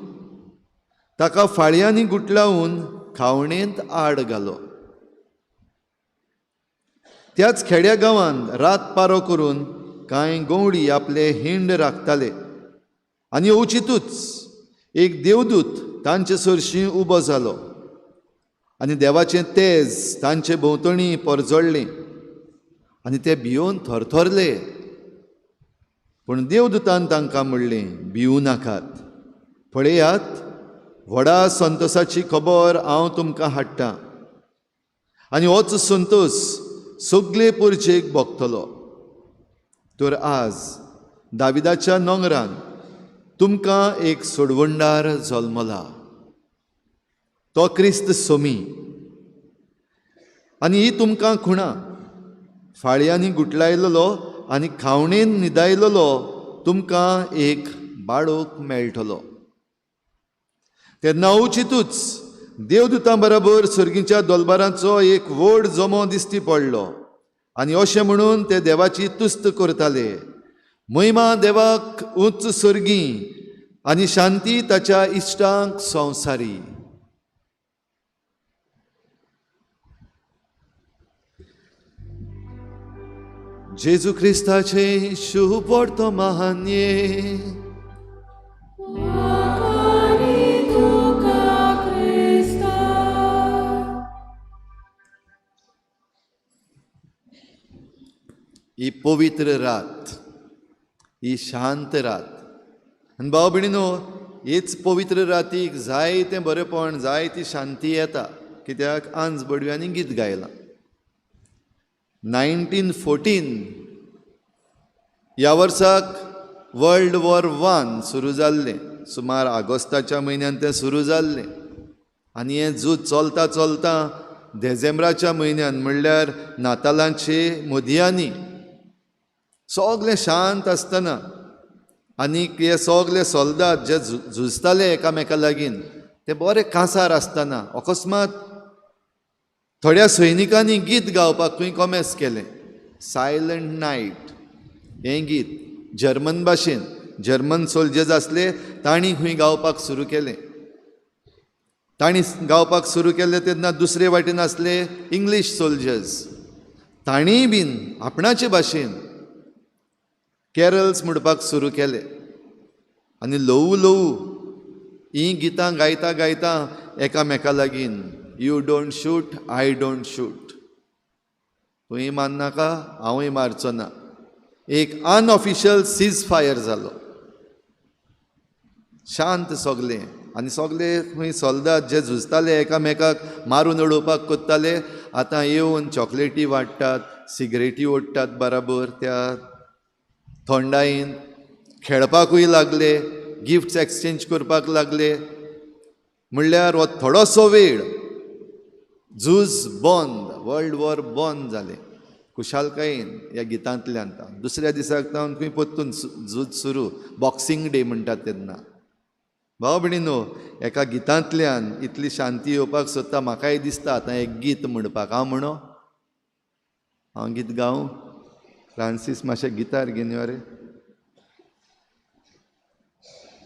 ताका फाळयांनी गुटलावन खावणेंत आड घालो. त्याच खेड्या गांवांत रात पारो करून कांय गवळी आपले हिंड राखताले आनी अवचितूच एक देवदूत तांचे सरशीं उबो जालो आनी देवाचें तेज तांचे भोंवतणी परजळ्ळें आनी ते भियोवन थरथरले. पूण देवदूतान तांकां म्हणलें, भिवू नाकात, पळयात व्हडा संतोसाची खबर हांव तुमकां हाडटां आनी होच संतोस सगळे पुरजेक भोगतलो. तर आज दाविदाच्या नोंगरान तुमकां एक सोडवणदार जल्मला, तो क्रिस्त सोमी. आनी ही तुमकां खुणा, फाळयांनी गुटलायलेलो आनी खावणेन न्हिदायलेलो तुमकां एक बाळोक मेळटलो. तेन्ना अवचितूच देवदूतां बरोबर सर्गीच्या दोलबारांचो एक व्हड जमो दिश्टी पडलो आनी अशें म्हणून ते देवाची तुस्त करताले, महिमा देवाक उंच सर्गी आनी शांती ताच्या इश्टांक संवसारी. जेजू क्रिस्ताचें शुभ वर्तमान्ये. ही पवित्र रात, ही शांत रात. आनी भाव भयणीनो, हीच पवित्र रातीक जायतें बरेपण, जायती शांती येता. कित्याक आंज बडव्यांनी गीत गायलां. 1914 ह्या वर्साक वर्ल्ड वॉर 1 सुरू जाल्लें. सुमार ऑगस्टाच्या म्हयन्यान तें सुरू जाल्लें आनी हें झूज चलता चलता देझेंब्राच्या म्हयन्यान म्हणल्यार नातालांचे मदयांनी सगलें शांत आसतना आनीक हे सगले सोल्दाद जे झुजताले एकामेका लागीं ते बरे कांसार आसतना अकस्मात थोड्या सैनिकांनी गीत गावपाक खंय कोमेस केलें. सायलंट नायट हें गीत जर्मन भाशेन, जर्मन सोल्जर्स आसले तांणी खंय गावपाक सुरू केलें. तांणी गावपाक सुरू केलें तेन्ना दुसरे वाटेन आसले इंग्लीश सोल्जर्स, तांणीय बीन आपणाचे भाशेन कॅरल्स म्हणपाक सुरू केले. आनी ल्हवू ल्हवू हीं गितां गायता गायता एकामेका लागीं you don't shoot I don't shoot, तुंय मारनाका हांवूय मारचो ना, एक अनऑफिशियल सीज फायर जालो. शांत सगलें आनी सगले खंय सोल्दाद जे झुजताले एकामेकाक मारून उडोवपाक कोत्ताले आतां येवन चॉकलेटी वाडटात, सिगरेटी ओडटात, बराबर त्या थंडायेन खेळपाकूय लागले, गिफ्ट्स एक्सचेंज करपाक लागले. म्हणल्यार हो थोडोसो वेळ झूज बंद, वर्ल्ड वॉर बंद जालें खुशालकायेन ह्या गितांतल्यान. दुसऱ्या दिसाक तावन खंय परतून झूज सुरू, बॉक्सिंग डे म्हणटात तेन्ना. भाव भयणीनो, एका गितांतल्यान इतली शांती येवपाक सोदता. म्हाकाय दिसता आतां एक गीत म्हणपाक. हांव म्हणो, हांव गीत गावं? फ्रांसीस मातशें गितार घेवन यो रे.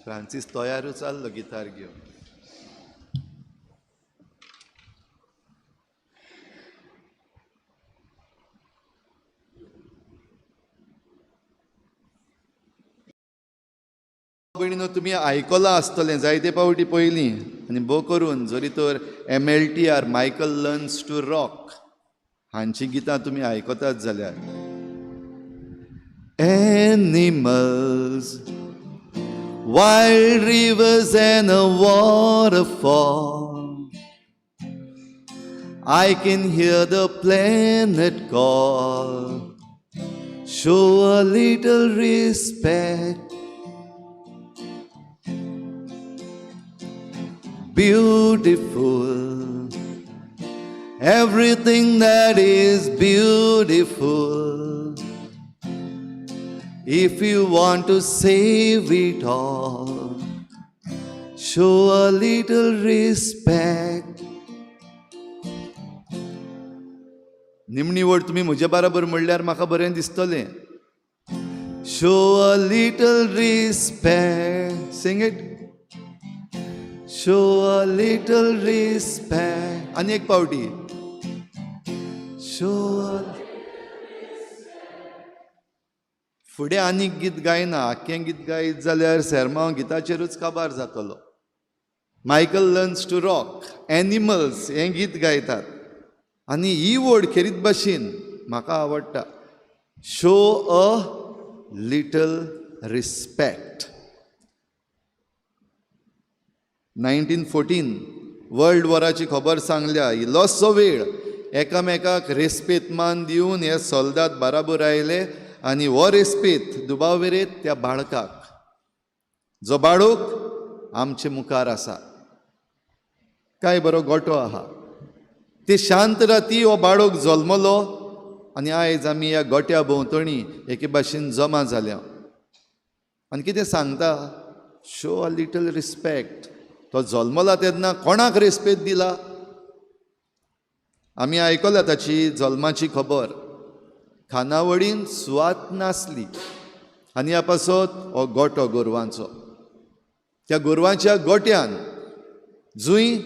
फ्रांसीस तयारूच जाल्लो गितार घेवन. भयणीनो, तुमी आयकलां आसतलें जायते पावटी पयलीं आनी भो करून जरी तर MLTR Michael learns to rock हांची गितां तुमी आयकतात जाल्यार. Animals, wild rivers and a waterfall, I can hear the planet call, show a little respect. Beautiful, everything that is beautiful, if you want to save it all, Show a little respect. निमणी वड तुमी म्हजे बराबर म्हणल्यार म्हाका बरें दिसतलें. Show a little respect. Sing it. Show a little respect. आनी एक पावटी. शो अ फुडें आनीक गीत गायना. आख्खें गीत गायत जाल्यार सेरमांव गिताचेरूच काबार जातलो. Michael Learns to Rock, Animals हें गीत गायतात आनी ही वड खेरीत भाशेन म्हाका आवडटा. Show a little respect. 1914 world वॉराची खबर सांगल्या. इल्लोसो वेळ एकामेकाक रेस्पेत मान दिवन हे सोल्दाद बाराबर आयले आनी हो रेस्पेत दुबाव वेरेत त्या बाळकाक, जो बाळूक आमचे मुखार आसा. काय बरो गोटो आहा. ते शांत राती हो बाळूक जल्मलो आनी आयज आमी ह्या गोट्या भोंवतणी एके भाशेन जमा जाल्या. आनी कितें सांगता? Show a little respect. तो जल्मला तेन्ना कोणाक रेस्पेद दिला? आमी आयकल्या ताची जल्माची खबर. खानावळीन सुवात नासली आनी ह्या पासत हो गोटो गोरवांचो, त्या गोरवांच्या गोट्यान जंय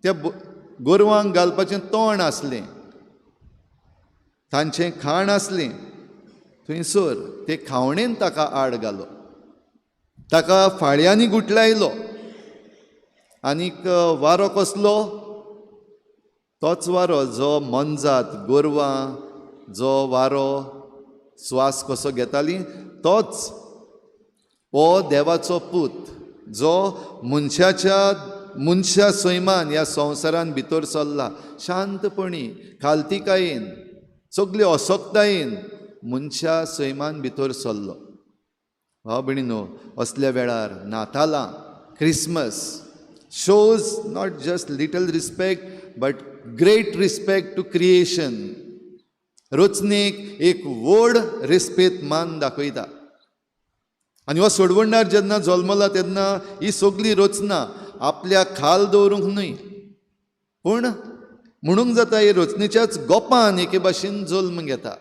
त्या गोरवांक घालपाचें तण आसलें, तांचें खाण आसलें, थंयसर ते खावणेन ताका आड घालो, ताका फाळयांनी गुटलायलो. आनीक वारो कसलो? तोच वारो जो मोनजात गोरवां जो वारो स्वास कसो घेताली, तोच हो देवाचो पूत जो मनशाच्या मनशा सैमान ह्या संवसारान भितर सरला. शांतपणी, खालतीकायेन, सगळे असक्तायेन मनशा सैमान भितर सरलो. भाव भयणीनो, असल्या वेळार नातालां, Christmas shows not just little respect but great respect to creation. रचनेक एक व्हड रेस्पेद मान दाखयता. आनी हो सोडवणदार जेन्ना जल्मला तेन्ना ही सगली रचना आपल्या खाल दवरूंक न्हय, पूण म्हणूंक जाता ही रचनेच्याच गोपान एके भाशेन जल्म घेता.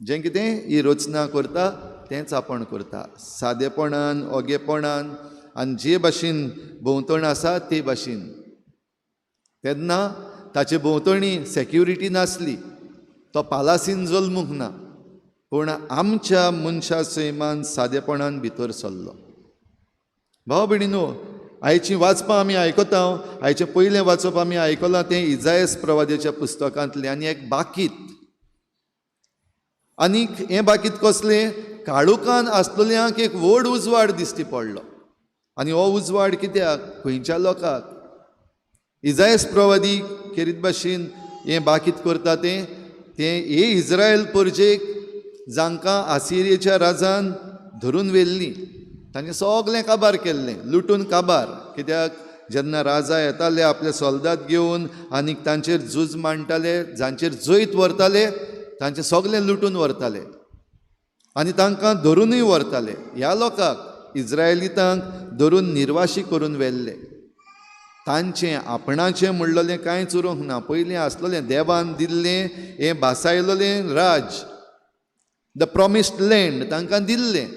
जें कितें ही रचना करता तेंच आपूण करता, सादेपणान, ओगेपणान आनी जे भाशेन भोंवतण आसा ते भाशेन. तेन्ना ताचे भोंवतणी सेक्युरिटी नासली, तो पालासीन जल्मूंक ना, पूण आमच्या मनशा सैमान सादेपणान भितर सरलो. भाव भयणीनो, आयचीं वाचपां आमी आयकता. आयचें पयलें वाचप आमी आयकलां तें इजायस प्रवाद्याच्या पुस्तकांतलें आनी एक बाकीत. आनीक हें बाकीत कसलें? काळुकान आसलेल्यांक एक व्हड उजवाड दिश्टी पडलो. आनी हो उजवाड कित्याक? खंयच्या लोकांक? इजायस प्रवादी खेरीत भाशेन हें बाकीत करता तें तें हे इस्रायल परजेक जांकां आसिरियेच्या राजान धरून व्हेल्लीं, तांचें सगळें काबार केल्लें, लुटून काबार. कित्याक जेन्ना राजा येताले आपले सोल्दाद घेवन आनीक तांचेर झूज मांडटाले, जांचेर जैत व्हरताले तांचें सगळें लुटून व्हरताले आनी तांकां धरुनूय व्हरताले. ह्या लोकांक, इस्रायलितांक धरून निर्वाशी करून व्हेल्ले. तांचें आपणाचें म्हणलेलें कांयच उरूंक ना. पयलीं आसलेलें देवान दिल्लें हें भासायलेलें राज, the promised land तांकां दिल्लें,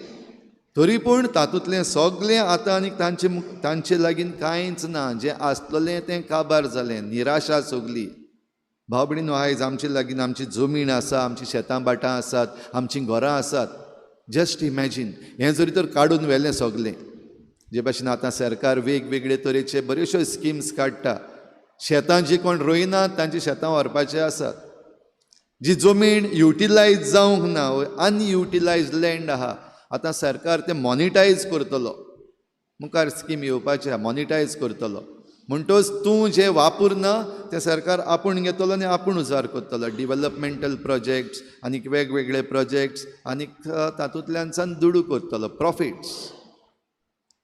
तरी पूण तातूंतलें सगळें आतां आनीक तांचे तांचे लागीं कांयच ना. जें आसलेलें तें काबार जालें, निराशा सगली. भाव भयणीनो, आयज आमचे लागीं आमची जमीन आसा, आमची शेतां भाटां आसात, आमचीं घरां आसात. जस्ट इमॅजीन, हें जरी तर काडून व्हेलें सगलें, जे भाशेन आतां सरकार वेगवेगळे तरेचे बऱ्योचश्यो स्किम्स काडटा. शेतां जी कोण रोयनात तांची शेतां व्हरपाचीं आसात. जी जमीन युटिलायज जावंक ना, अनयुटिलायज लँड आहा, आतां सरकार तें मॉनिटायज करतलो. मुखार स्कीम येवपाची आहा, मॉनिटायज करतलो. म्हणटोच तूं जें वापरना तें सरकार आपूण घेतलो आनी आपूण उजार करतलो. डिवलपमेंटल प्रोजेक्ट्स आनीक वेगवेगळे प्रोजेक्ट्स आनीक तातूंतल्यानसान दुडू करतलो, प्रॉफिट्स.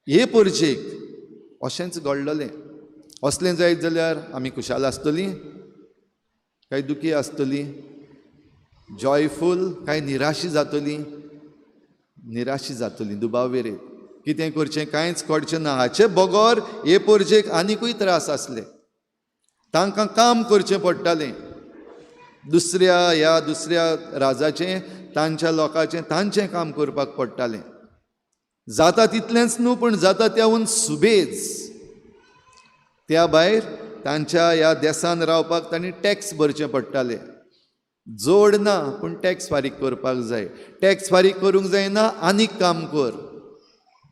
हे परजेक अशेंच घडलेलें. असलें जायत जाल्यार आमी खुशाल आसतलीं काय दुखी आसतलीं? जॉयफूल काय निराशी जातली? निराशी जातली, दुबाव वेरेत. कितें करचें कांयच कळचें ना. हाचे बगर हे परजेक आनिकूय त्रास आसले. तांकां काम करचें पडटालें दुसऱ्या ह्या दुसऱ्या राजाचें, तांच्या लोकांचें, तांचें काम करपाक पडटालें. जाता तितलेंच न्हू पूण जाता त्याहून सुबेज. त्या भायर तांच्या ह्या देसान रावपाक तांणी टॅक्स भरचें पडटालें. जोड ना पूण टॅक्स फारीक करपाक जाय, टॅक्स फारीक करूंक जायना आनीक काम कर.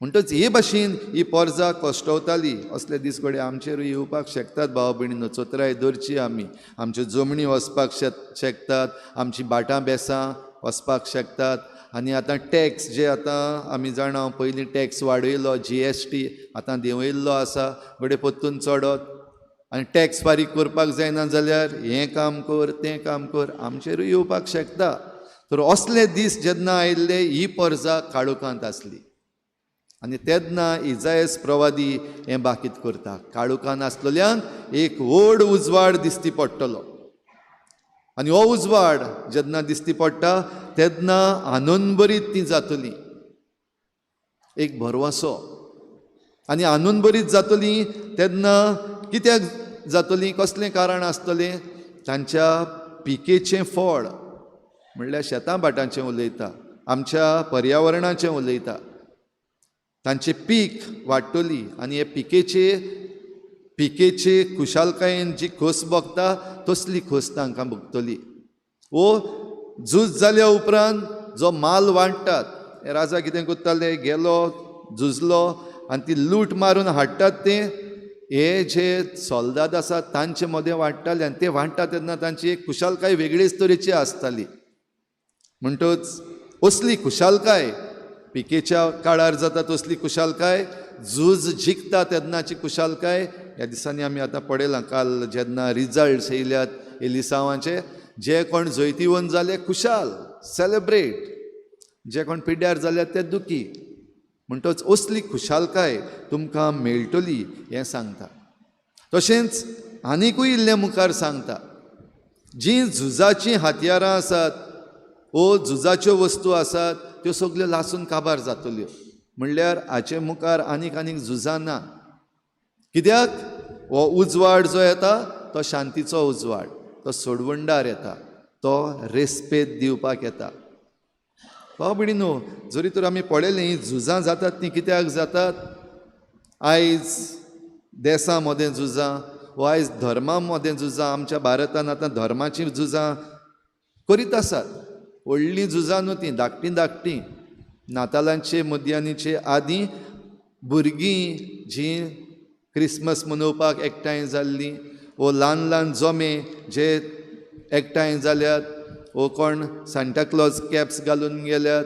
म्हणटच हे भाशेन ही पोरजा कश्टवताली. असले दीस घडये आमचेरूय येवपाक शकतात भाव भयणीनो. चोत्राय दवरची आमी, आमच्यो जमणी वचपाक शकतात, आमची भाटां बेसां वचपाक शकतात. आनी आतां टॅक्स जे आतां आमी जाणा पयलीं टॅक्स वाडयलो GST आतां देंवयल्लो आसा, घडये परतून चडत. आनी टॅक्स फारीक करपाक जायना जाल्यार हें काम कर तें काम कर, आमचेरूय येवपाक शकता. तर असले दीस जेन्ना आयिल्ले ही परजा काळोखांत आसली. आनी तेन्ना इजायस प्रवादी हें बाकीत करता, काळोखान आसलेल्यांक एक व्हड उजवाड दिसती पडटलो. आनी हो उजवाड जेन्ना दिसती पडटा तेन्ना आनंदभरीत ती जातली, एक भरवंसो. आनी आनंदभरीत जातली तेन्ना कित्याक जातली, कसलें कारण आसतलें? तांच्या पिकेचें फळ, म्हणल्यार शेतां भाटांचें उलयता, आमच्या पर्यावरणाचें उलयता. तांचें पीक वाडटली आनी हे पिकेचे खुशालकायेन जी खोस भोगता तसली खोस तांकां भोगतली. वो झूज जाल्या उपरांत जो माल वांट्टात, हे राजा कितें करताले, गेलो झुजलो आनी ती लूट मारून हाडटात, ते हे जे सोल्दाद आसात तांचे मदें वांट्टाले. आनी ते वांट्टा तेन्ना तांची एक खुशालकाय वेगळीच तरेची आसताली. म्हणटच असली खुशालकाय पिकेच्या काळार जाता, तसली खुशालकाय झूज जिखता तेन्नाची खुशालकाय ह्या दिसांनी आमी आतां पळयलां. काल जेन्ना रिजल्ट्स येयल्यात एलिसांवाचे, जे कोण जैतिवंत जाले खुशाल सेलेब्रेट, जे कोण पिड्ड्यार जाल्यात ते दुखी. म्हणटच असली खुशालकाय तुमकां मेळटली हें सांगता. तशेंच आनिकूय इल्लें मुखार सांगता, जीं झुजाचीं हत्यारां आसात वो झुजाच्यो वस्तू आसात त्यो सगल्यो लासून काबार जातल्यो. म्हणल्यार हाचे मुखार आनीक आनीक झुजां ना. कित्याक? हो उजवाड जो येता तो शांतीचो उजवाड, तो सोडवणदार येता, तो रेस्पेद दिवपाक येता. भाव भयणीनो, जरी तर आमी पळयलें हीं झुजां जातात तीं कित्याक जातात? आयज देसां मदें झुजां वो आयज धर्मा मदें झुजां, आमच्या भारतान आतां धर्माचीं झुजां करीत आसात. व्हडलीं झुजां न्हू तीं, धाकटीं धाकटीं. नातालांचे मुदयानीचे आदीं भुरगीं जीं क्रिसमस मनोवपाक एकठांय जाल्लीं वो ल्हान ल्हान जमे जे एकठांय जाल्यात वो कोण सांता क्लॉज कॅप्स घालून गेल्यात,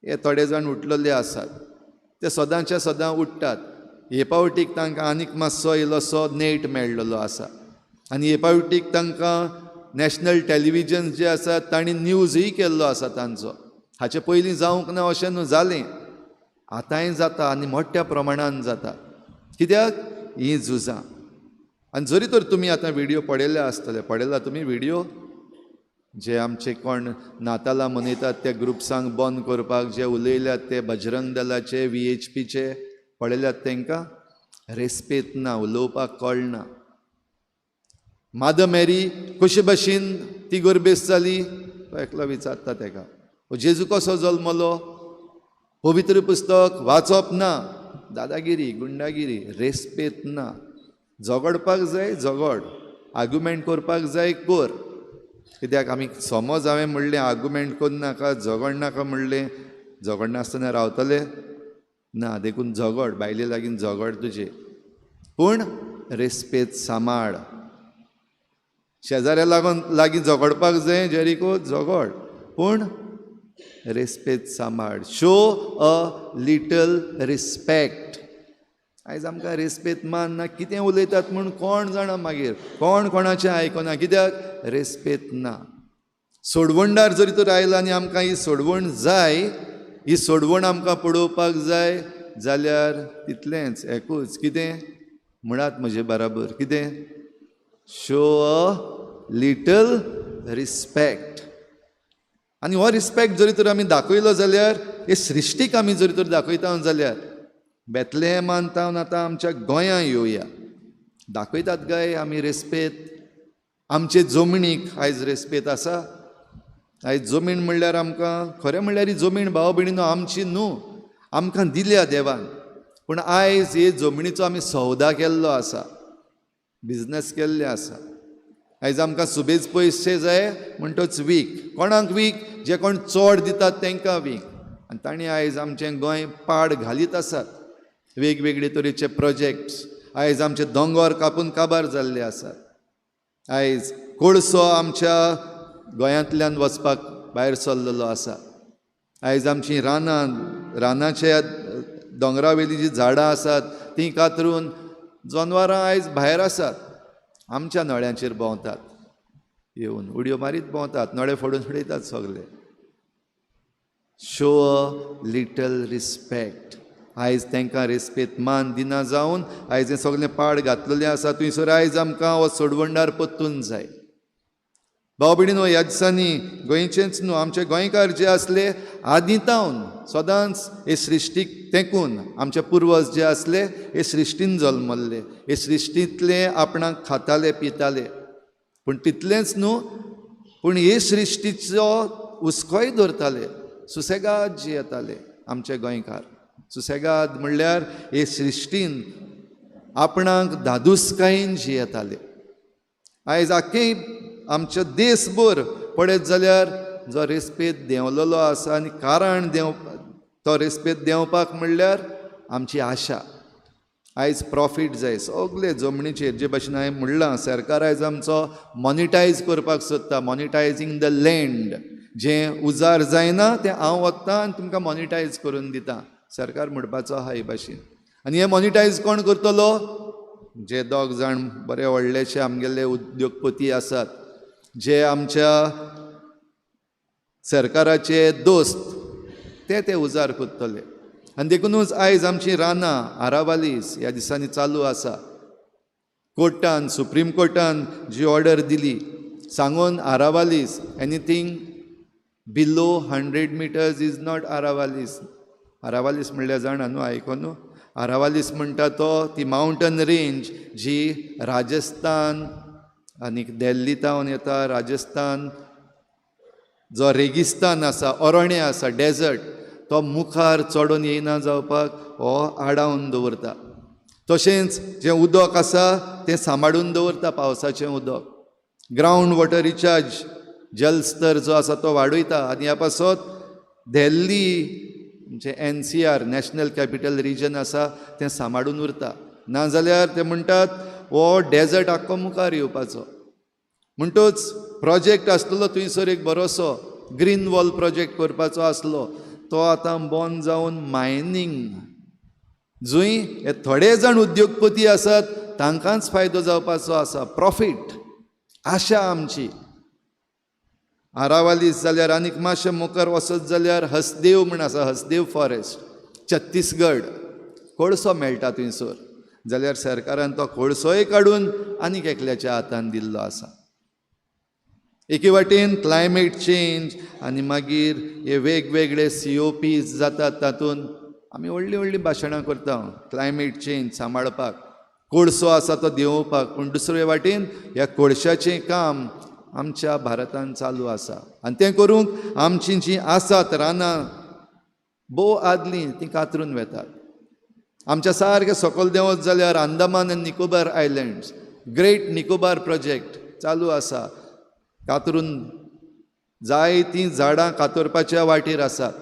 हे थोडे जाण उठलेले आसात. ते सदांच्या सदां उठ्ठात. हे पावटीक तांकां आनीक मातसो इल्लोसो नेट मेळ्ळलो आसा. आनी हे पावटीक तांकां नॅशनल टॅलिविजन जे आसा तांणी न्यूजय केल्लो आसा तांचो. हाचे पयलीं जावंक ना अशें न्हू, जालें, आतांय जाता आनी मोठ्या प्रमाणान जाता. कित्याक? हीं झुजां. आनी जरी तर तुमी आतां व्हिडियो पळयल्या आसतले, पळयला तुमी व्हिडियो जे आमचे कोण नातालां मनयतात त्या ग्रुप्सांक बंद करपाक जे उलयल्यात ते बजरंग दलाचे VHPचे पळयल्यात, तांकां रेस्पेद ना, उलोवपाक कळना. मादर मॅरी कशे भाशेन ती गर्भेस्त जाली, तो एकलो विचारता ताका, जेजू कसो जल्मलो, पवित्र पुस्तक वाचप ना, दादागिरी गुंडागिरी, रेस्पेद ना. झगडपाक जाय झगड, आर्ग्युमेंट करपाक जाय कर. कित्याक आमी समज हांवें म्हणलें आर्ग्युमेंट करनाका, झगडनाका म्हणलें, झगडनासतना रावतले ना, देखून झगड, बायले लागीं झगड तुजे, पूण रेस्पेद सांबाळ. शेजाऱ्या लागून लागीं झगडपाक जाय जेरिको, झगड, पूण रेस्पेद सांबाळ. Show a little respect. आयज आमकां रेस्पेद मान ना, कितें उलयतात म्हूण कोण जाणा, मागीर कोण कोणाचें आयकना, कित्याक रेस्पेद ना. सोडवणदार जरी तर आयला आनी आमकां ही सोडवण जाय, ही सोडवण आमकां पळोवपाक जाय जाल्यार तितलेंच एकूच कितें म्हणात म्हजे बराबर, कितें? Show a little respect. आनी हो रिस्पेक्ट जरी तर आमी दाखयलो जाल्यार, हे सृश्टीक आमी जरी तर दाखयता जाल्यार, बेतलेहमान तावन आतां आमच्या गोंयां येवया. दाखयतात काय आमी रेस्पेद आमचे जमनीक? आयज रेस्पेद आसा? आयज जमीन म्हणल्यार आमकां खरें म्हणल्यार ही जमीन भाव भयणीनो आमची न्हू, आमकां दिल्या देवान. पूण आयज हे जमनीचो आमी सौदा केल्लो आसा, बिजनस केल्ले आसा. आयज आमकां सुबेज पयशे जाय म्हणटच वीक. कोणाक वीक? जे कोण चड दितात तांकां वीक. आनी तांणी आयज आमचें गोंय पाड घालीत आसात वेगवेगळे तरेचे प्रोजेक्ट्स. आयज आमचे दोंगोर कापून काबार जाल्ले आसात. आयज कोळसो आमच्या गोंयांतल्यान वचपाक भायर सरलेलो आसा. आयज आमची रानां, रानाच्या दोंगरावेलीं जीं झाडां आसात तीं कातरून जनवरां आयज भायर आसात, आमच्या नळ्यांचेर भोंवतात, येवन उडयो मारीत भोंवतात, नळे फोडून उडयतात सगळे. Show a little respect. आयज तांकां रेस्पेद मान दिना जावन आयज हें सगळें पाड घातलेलें आसा. थंयसर आयज आमकां हो सोडवणदार परतून जाय. भाव भयणीनो, ह्या दिसांनी गोंयचेंच न्हू, आमचे गोंयकार जे आसले आदीं तावन सदांच हे सृश्टीक तेंकून, आमचे पुर्वज जे आसले हे सृश्टीन जल्मल्ले, हे सृश्टींतले आपणाक खाताले पिताले. पूण तितलेंच न्हू, पूण हे सृश्टीचो हुस्कोय दवरताले. सुसेगाद जे येताले आमचे गोंयकार, सुसेगाद म्हणल्यार हे सृश्टीन आपणाक धादोसकायेन जियेताले. आयज आख्खे आमच्या देशभर पळयत जाल्यार जो रेस्पेद देंवलेलो आसा, आनी कारण देंव तो रेस्पेद देंवपाक म्हणल्यार आमची आशा. आयज प्रॉफीट जाय सगळे जमनीचेर. जे भाशेन हांवें म्हणलां, सरकार आयज आमचो मॉनिटायज करपाक सोदता, मॉनिटायजींग the land. जें उजार जायना तें हांव वता आनी तुमकां मॉनिटायज करून दिता, सरकार म्हणपाचो आहा हे भाशेन. आनी हें मॉनिटायज कोण करतलो? जे दोग जाण बरे व्हडलेशे आमगेले उद्योगपती आसात, जे आमच्या सरकाराचे दोस्त, ते ते उजार करतले. आनी देखुनूच आयज आमची रानां आरावालीस ह्या दिसांनी चालू आसा. कोर्टान, सुप्रीम कोर्टान जी ऑर्डर दिली सांगून, Aravallis anything below 100 meters is not Aravallis. Aravallis म्हणल्यार जाणा न्हू, आयको न्हू? आरावालीस म्हणटा तो ती मावंटन रेंज जी राजस्थान आनी दिल्ली तावन येता. राजस्थान जो रेगिस्तान आसा, अरण्य आसा, डेजर्ट, तो मुखार चडोन येयना जावपाक हो आडावन दवरता. तशेंच जें उदक आसा तें सांबाळून दवरता, पावसाचें उदक, ग्रावंड वॉटर रिचार्ज, जलस्तर जो आसा तो वाडयता. आनी ह्या पासत दिल्ली जें NCR, national capital region आसा तें सांबाळून उरता. नाजाल्यार ते म्हणटात हो डेजर्ट आख्खो मुखार येवपाचो. म्हणटच प्रोजेक्ट आसलेलो थंयसर एक बरोसो ग्रीन वॉल प्रोजेक्ट करपाचो आसलो, तो आतां बंद जावन मायनींग, जंय हे थोडे जाण उद्योगपती आसात तांकांच फायदो जावपाचो आसा, प्रॉफीट आशा आमची. आरावालीस जाल्यार आनीक मातशें मुखार वचत जाल्यार हसदेव म्हण आसा, हसदेव फॉरेस्ट, छत्तीसगड, कोळसो मेळटा थंयसर. जाल्यार सरकारान तो कोळसोय काडून आनीक एकल्याच्या हातान दिल्लो आसा. एके वाटेन क्लायमेट चेंज आनी मागीर हे वेगवेगळे COPs जातात, तातूंत आमी व्हडलीं व्हडलीं भाशणां करता क्लायमेट चेंज सांबाळपाक, कोळसो आसा तो देंवोवपाक. पूण दुसरे वाटेन ह्या कोळशाचें काम आमच्या भारतान चालू आसा. आनी तें करूंक आमचीं जीं आसात रानां भोव आदलीं, तीं कातरून वेतात. आमच्या सारकें सकयल देंवत जाल्यार Andaman and Nicobar Islands, Great Nicobar project चालू आसा. कातरून जायतीं झाडां कातरपाच्या वाटेर आसात.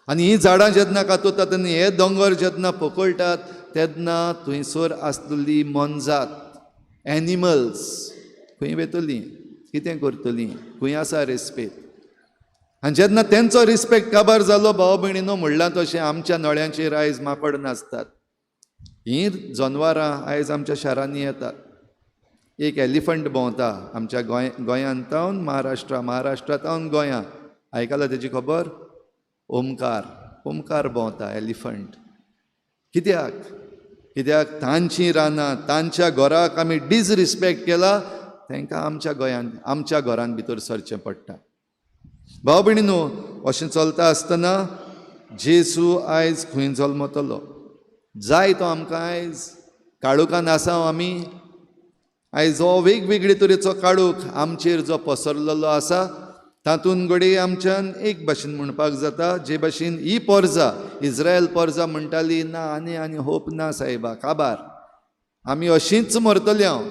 आनी हीं झाडां जेन्ना कातरतात आनी हे दोंगर जेन्ना पोकळटात तेन्ना थंयसर आसलेली मोनजात, एनिमल्स खंय वेतलीं, कितें करतलीं, खंय आसा रेस्पेद? आनी जेन्ना तेंचो रिस्पेक्ट काबार जालो, भाव भयणीनो, म्हणलां तशें आमच्या नळ्यांचेर आयज माकड नाचतात. हीं जनवरां आयज आमच्या शारांनी येतात. एक एलिफंट भोंवता आमच्या गोंयांत तावन महाराष्ट्रा, महाराष्ट्रांत गोंया. आयकला तेजी खबर? ओमकार, ओमकार भोंवता एलिफंट. कित्याक? कित्याक तांचीं रानां, तांच्या घराक आमी डिसरिस्पेक्ट केला, तांकां आमच्या गोंयांत, आमच्या घरांत भितर सरचें पडटा. भाव भयणीनो, अशें चलता आसतना जेजू आयज खंय जल्मतलो जाय तो आमकां आयज काळोखान आसा आमी. आयज हो वेगवेगळे तरेचो काळोख आमचेर जो पसरलेलो आसा तातूंत घडये आमच्यान एक भाशेन म्हणपाक जाता, जे भाशेन ही पोरजा इस्रायल पोरजा म्हणटाली ना आनी आनी होप ना सायबा, काबार आमी अशींच मरतले हांव,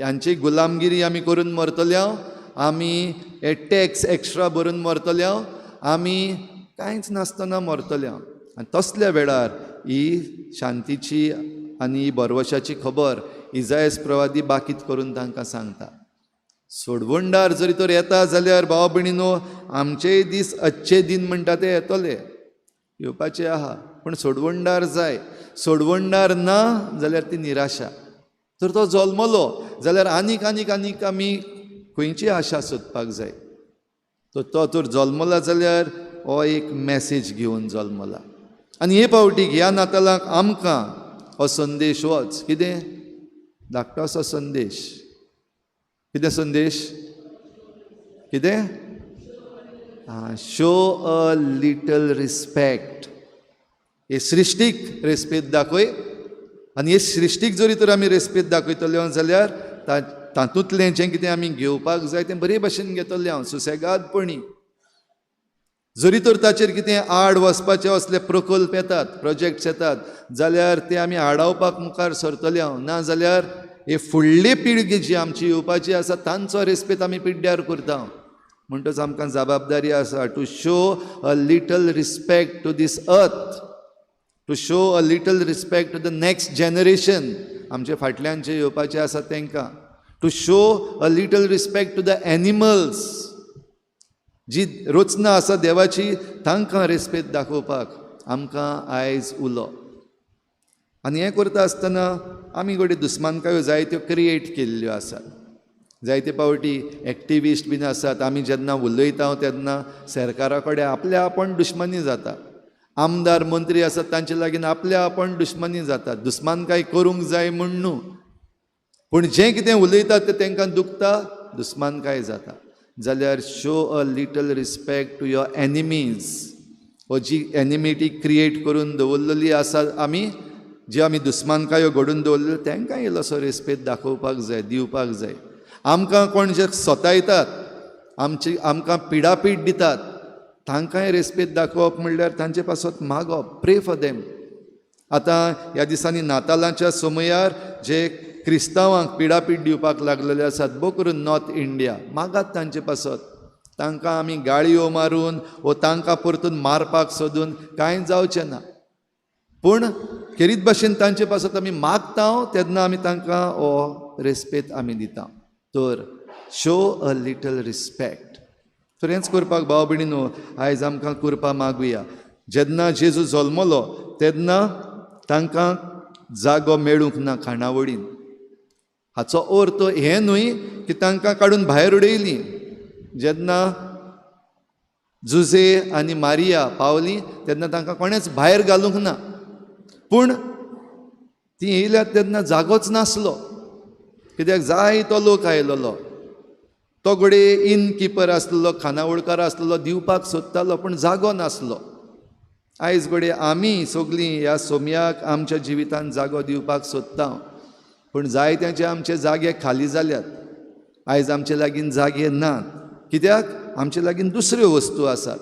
हांची गुलामगिरी आमी करून मरतले हांव, आमी हे टॅक्स एक्स्ट्रा भरून मरतले हांव, आमी कांयच नासतना मरतले हांव. आनी तसल्या वेळार ही शांतीची आनी ही भरवशाची खबर इजायस प्रवादी बाकीत करून तांकां सांगता. सोडवणदार जरी तर येता जाल्यार भाव भयणीनो आमचेय दीस अच्छे दिन म्हणटा ते येतले, येवपाचे आहा, पूण सोडवणदार जाय. सोडवणदार ना जाल्यार ती निराशा. तर तो जल्मलो जाल्यार आनीक आनीक आनीक आमी खंयची आशा सोदपाक जाय. तर तो तर जल्मला जाल्यार हो एक मॅसेज घेवन जल्मला. आनी हे पावटीक ह्या नातालाक आमकां हो संदेश वच कितें धाकटोसो संदेश. कितें संदेश? कितें? Show a little respect. हे सृश्टीक रेस्पेद दाखय. आनी हे सृश्टीक जरी तर आमी रेस्पेद दाखयतले जाल्यार तातूंतलें जें कितें आमी घेवपाक जाय तें बरे भाशेन घेतलें हांव सुसेगादपणी. जरी तर ताचेर कितें आड वचपाचे असले प्रकल्प येतात, प्रोजेक्ट्स येतात जाल्यार ते आमी आडावपाक मुखार सरतले हांव, ना जाल्यार हे फुडली पिळगी जी आमची येवपाची आसा तांचो रेस्पेद आमी पिड्ड्यार करता. म्हणटच आमकां जबाबदारी आसा to show a little respect to this earth, to show a little respect to the next generation, आमचे फाटल्यान जे येवपाचे आसा तांकां, to show a little respect to the animals, जी रचना आसा देवाची तांकां रेस्पेद दाखोवपाक आमकां आयज उलो. आनी हें करता आसतना आमी घडये दुस्मानकायो जायत्यो क्रिएट केल्ल्यो आसात. जायते पावटी एक्टिविस्ट बीन आसात, आमी जेन्ना उलयता तेन्ना सरकारा कडेन आपल्या आपूण दुश्मनी जाता. आमदार मंत्री आसात तांचे लागीं आपल्या आपूण दुश्मनी जाता. दुस्मानकाय करूंक जाय म्हूण न्हू, पूण जें कितें उलयतात तें तांकां दुखता, दुस्मानकाय जाता. जाल्यार show a little respect to your enemies. हो जी एनिमिटी क्रिएट करून दवरलेली आसा आमी, जी आमी दुस्मानकायो घडून दवरल्यो तांकां इल्लोसो रेस्पेद दाखोवपाक जाय, दिवपाक जाय. आमकां कोण जे सतायतात, आमची आमकां पिडापीड दितात तांकांय रेस्पेद दाखोवप म्हणल्यार तांचे पासत मागप, प्रे फॉर देम. आतां ह्या दिसांनी नातालांच्या समयार जे क्रिस्तांवांक पिडापीड दिवपाक लागलेले आसात, भोव करून नॉर्थ इंडिया, मागात तांचे पासत. तांकां आमी गाळयो मारून वो तांकां परतून मारपाक सोदून कांय जावचें ना, पूण खेरीत भाशेन तांचे पासत आमी मागता तेन्ना आमी तांकां हो रेस्पेद आमी दिता. तर शो अ लिटल रिस्पेक्ट. तर हेंच करपाक भाव भयणीनो आयज आमकां करपा मागुया. जेन्ना जेजू जल्मलो तेन्ना तांकां जागो मेळूंक ना खाणावळीन. हाचो अर्थ हें न्हय की तांकां काडून भायर उडयलीं. जेन्ना जुजे आनी मारिया पावलीं तेन्ना तांकां कोणेंच भायर घालूंक ना, पूण तीं येयल्यात तेन्ना जागोच नासलो, कित्याक जायतो लोक आयलेलो. तो घडये इन किपर आसलेलो, खानावळकार आसलेलो, दिवपाक सोदतालो पूण जागो नासलो. आयज घडये आमी सगळीं ह्या सोमयाक आमच्या जिवितान जागो दिवपाक सोदता, पूण जायत्यांचे आमचे जागे खाली जाल्यात. आयज आमचे लागीं जागे नात, कित्याक आमचे लागीं दुसऱ्यो वस्तू आसात.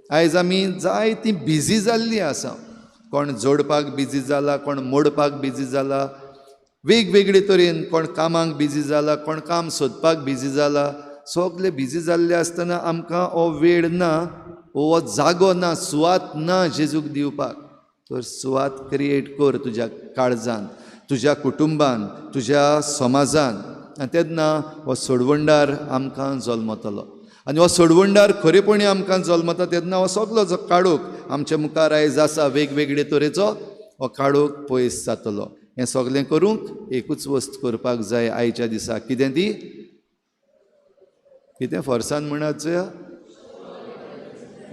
आयज आमी जायतीं बिजी जाल्लीं आसा. कोण जोडपाक बिजी जाला, कोण मोडपाक बिजी जाला, वेगवेगळे तरेन कोण कामाक बिजी जाला, कोण काम सोदपाक बिजी जाला. सगळे बिजी जाल्ले आसतना आमकां हो वेळ ना, हो जागो ना, सुवात ना जेजूक दिवपाक. तर सुवात क्रिएट कर तुज्या काळजान, तुज्या कुटुंबान, तुज्या समाजान, आनी तेन्ना हो सोडवणदार आमकां जल्मतलो. आनी हो सोडवणदार खरेपणी आमकां जल्मता तेन्ना हो सगलो जो काळोख आमच्या मुखार आयज आसा वेगवेगळे तरेचो, हो काळोख पयस जातलो. हें सगलें करूंक एकूच वस्त करपाक जाय आयच्या दिसा, कितें ती? कितें फोर्सान म्हणत चोया?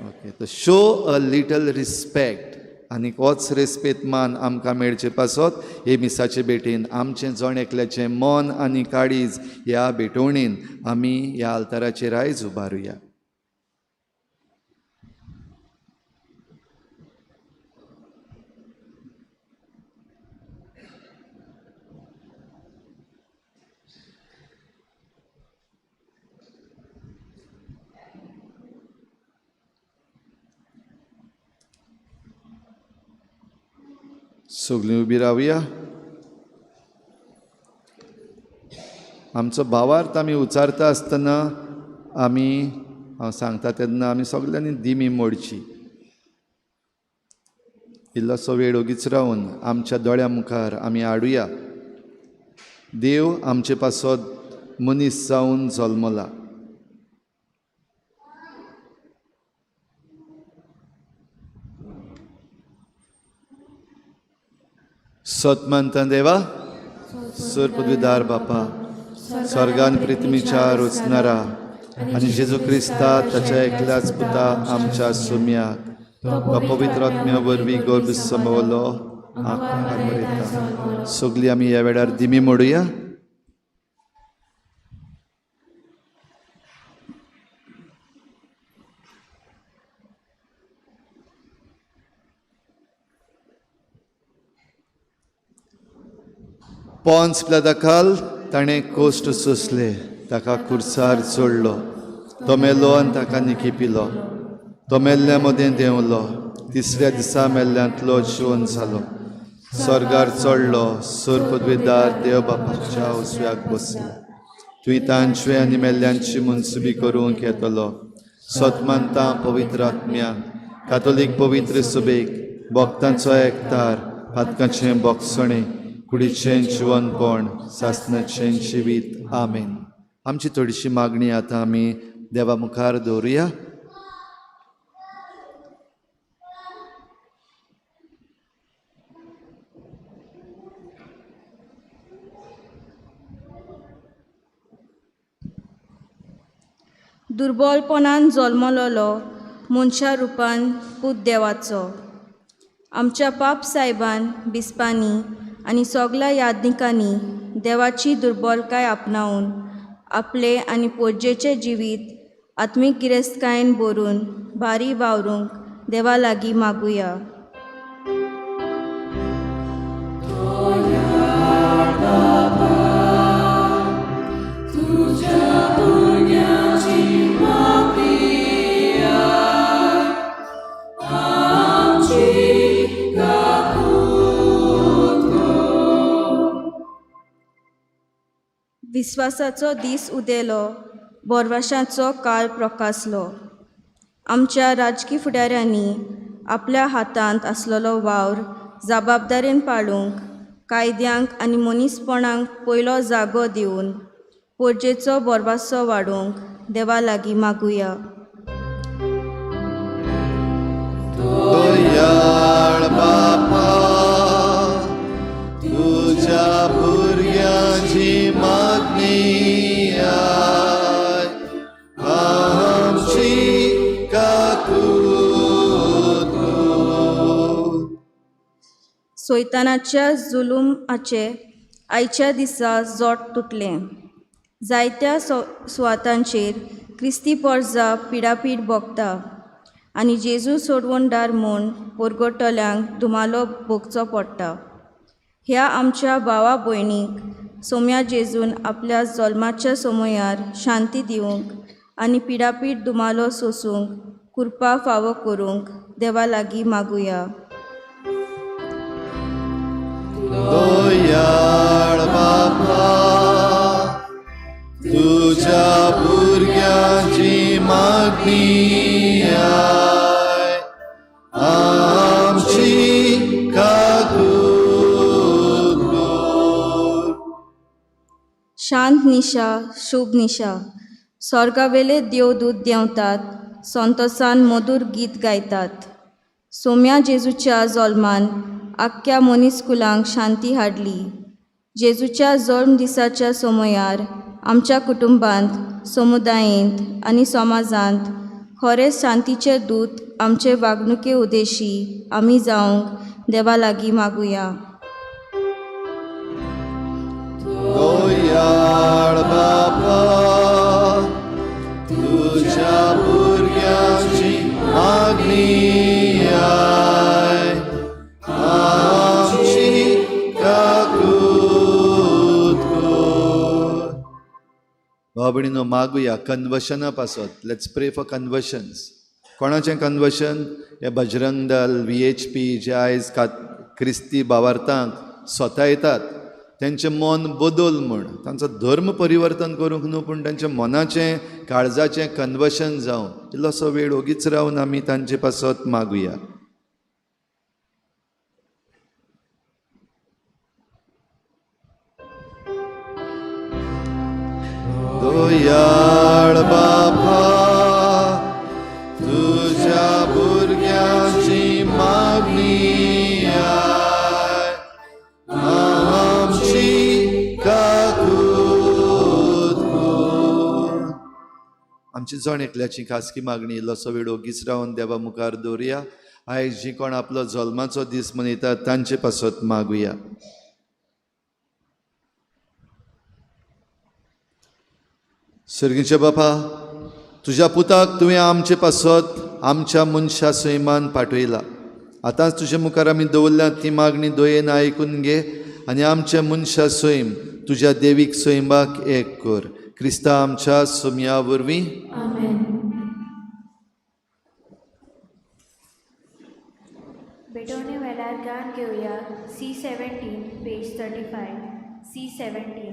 ओके, तर शो अ लिटल रिस्पेक्ट. आनी होच रेस्पेद मान आमकां मेळचे पासत हे मिसाचे भेटेन आमचें जण एकल्याचें मन आनी काळीज ह्या भेटवणेन आमी ह्या आल्ताराचेर आयज उबारुया. सगळीं उबी रावया. आमचो भावार्थ आमी उचारता आसतना आमी हांव सांगता तेन्ना आमी सगल्यांनी दिमी मोडची. इल्लोसो वेळ ओगीच रावन आमच्या दोळ्या मुखार आमी हाडुया. देव आमचे पासत मनीस जावन जल्मला. सत मानता देवा, सर पदवीदार बापा, स्वर्गान पृथ्वीच्या रचणारा आनी जेजू क्रिस्ता ताच्या एकल्याच पुता आमच्या सुम्याक तो पवित्र आत्म्या वरवीं गर्भ समवलो बरयता. सगळीं आमी ह्या वेळार दिमी मोडुया. पोन्स पिलाता ताणें कोश्ट सोंसले, ताका खुर्सार चडलो, तो मेलो आनी ताका निकिपिलो. तो मेल्ल्या मदें देंवलो, तिसऱ्या दिसा मेल्ल्यांतलो जिवन जालो, स्वर्गार चडलो, सर पदवेदार देव बापाच्या उजव्याक बसलो. तुवें तांचे आनी मेल्ल्यांची मनसुबी करूंक येतलो. सत मानता पवित्र आत्म्या, कातोलीक पवित्र सुबेक, भक्तांचो एकतार, पातकाचें बोगसणें, कुडीचें जिवनपण, सासनाचें जिवीत. आमेन. आमची थोडीशी मागणी आतां आमी देवा मुखार दवरुया. दुर्बलपणान जल्मलोलो मनशा रुपान पूत देवाचो, आमच्या पाप सायबान बिस्पांनी आनी सगल्या यादनिकांनी देवाची दुर्बलकाय आपणावन आपले आनी पोरजेचें जिवीत आत्मीक गिरेस्तकायेन भरून भारी वावरूंक देवा लागीं मागुया. विस्वासाचो दीस उदेलो, बोरवाशाचो काळ प्रकासलो. आमच्या राजकी फुडाऱ्यांनी आपल्या हातांत आसलेलो वावर जबाबदारेन पाळूंक, कायद्यांक आनी मनीसपणाक पयलो जागो दिवन पोरजेचो बोरवासो वाडोवंक देवा लागीं मागुया. दयाळ बापा, तुज्या भुरग्यांची मागणी आय, आमची काकूत कर. सोयतानाच्या जुलूमाचे आयच्या दिसा जोट तुटलें. जायत्या सुवातांचेर क्रिस्ती पोरजा पिडापीड भोगता आनी जेजू सोडवणदार म्हूण पोरगोटल्यांक धुमालो भोगचो पडटा. ह्या आमच्या भावा भयणीक सोम्या जेजून आपल्या जल्माच्या समयार शांती दिवंक आनी पिडापीड धुमालो सोसूंक कृपा फावो करूंक देवा लागीं मागुया. दयाळ बापा, तुज्या भुरग्यांची मागणी आय, आमची काकूत कर. शांत निशा, शुभ निशा. स्वर्गावेले देवदूत देंवतात, संतोसान मधूर गीत गायतात. सोम्या जेजूच्या जल्मान आख्ख्या मनीसकुलांक शांती हाडली. जेजूच्या जल्म दिसाच्या समयार आमच्या कुटुंबांत, समुदायेंत आनी समाजांत खरें शांतीचे दूत आमचे वागणुके उदेशी आमी जावंक देवा लागीं मागुया. दयाळ बापा, तुज्या भुरग्यांची मागणी आय, आमची काकूत कर. भाव भयणीनो, मागुया कन्वर्शना पासत. Let's pray for conversions. कोणाचें कन्वर्शन? हे बजरंग दल, VHP जे आयज क्रिस्ती भावार्थांक स्वता येतात, तेंचें मन बदल म्हूण, तांचो धर्म परिवर्तन करूंक न्हू, पूण तांच्या मनाचें काळजाचें कन्वर्शन जावं. इल्लोसो वेळ ओगीच रावन आमी तांचे पासत मागुया. दयाळ बापा, तुज्या भुरग्यांची मागणी आय, आमची काकूत कर. आमची जण एकल्याची खासगी मागणी इल्लोसो वेळ ओगीच रावन देवा मुखार दवरुया. आयज जी कोण आपलो जल्माचो दीस मनयतात तांचे पासत मागुया. सर्गीचे बापा, तुज्या पुताक तुवें आमचे पासत आमच्या मनशा सैमान पाठयला. आतांच तुजे मुखार आमी दवरल्या ती मागणी दयेन आयकून घे आनी आमच्या मनशा सैम तुज्या देवीक सैमाक एक कर. क्रिस्ता आमच्या सोमया वरवीं. भेटवणे वेळार गान घेवया C 17 page 35 C 17.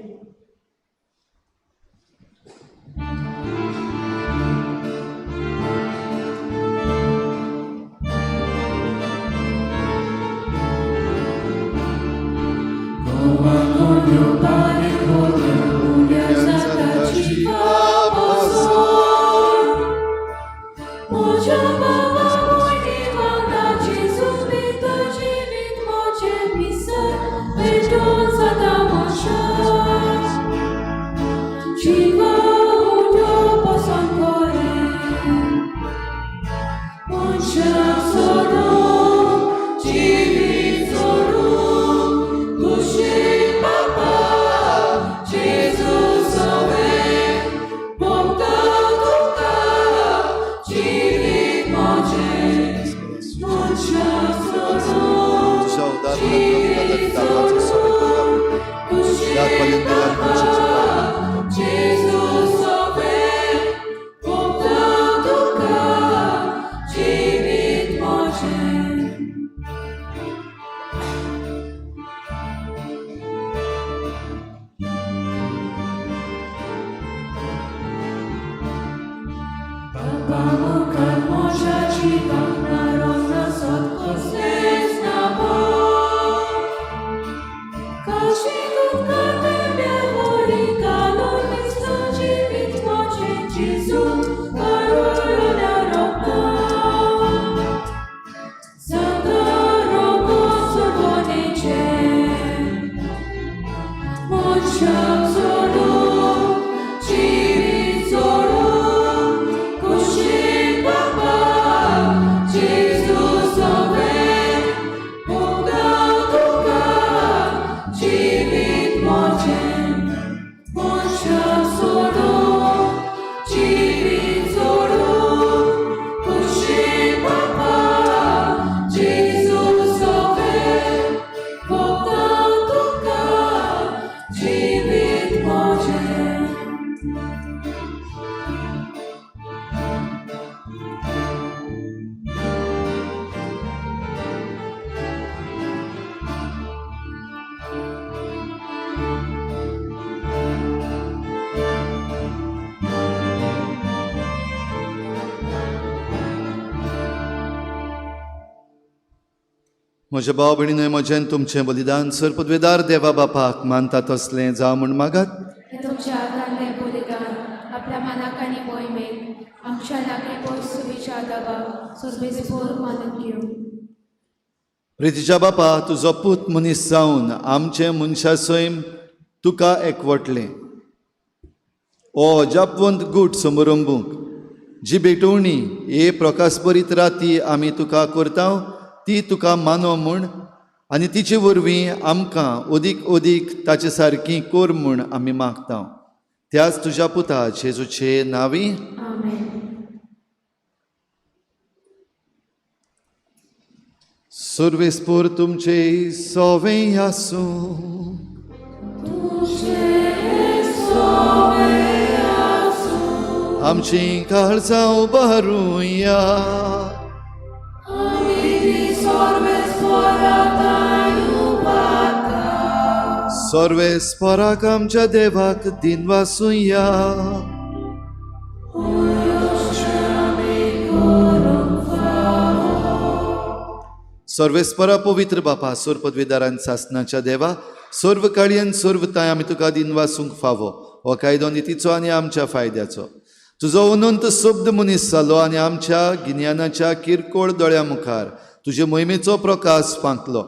तुझ्या उदाहरणांत दाखवाचो समय म्हज्या भाव भयणीन म्हजें तुमचें बलिदान सर पदवेदार देवा बापाक मानता तसलें जावं म्हूण मागात. तुमच्या हातांतलें बलिदान आपल्या मनाक आनी मोहिमेक आमच्या लागीं पयस सुविचार दबा सुरबेसपोर मानून घेवं. प्रितीच्या बापा, तुजो पूत मनीस जावन आमचें मनशा सैम तुका एकवटलें. ओ अजापवंत गूट समरंबूंक जी भेटवणी हे प्रकाशभरीत राती आमी तुका करता ती तुका मानो म्हूण आनी तिचे वरवीं आमकां अदीक अदीक ताचे सारकी कर म्हूण आमी मागता. त्याच तुज्या पुता जेजूचे नांवी. सर्वेस्पोर तुमचे सोवे आसूं. आमची काळजां उबारुया. सर्वेस्पराक आमच्या देवाक दिनवासुया. सर्वेस्परा पवित्र बापा, सोर पदवेदारान सासनाच्या देवा, सर्व काळयेन सर्व ताय आमी तुका दिनवासूंक फावो. हो कायदो नितीचो आनी आमच्या फायद्याचो. तुजो अनंत शब्द मनीस जालो आनी आमच्या गिन्यानाच्या किरकोळ दोळ्या मुखार तुजे मोहिमेचो प्रकाश फांकलो.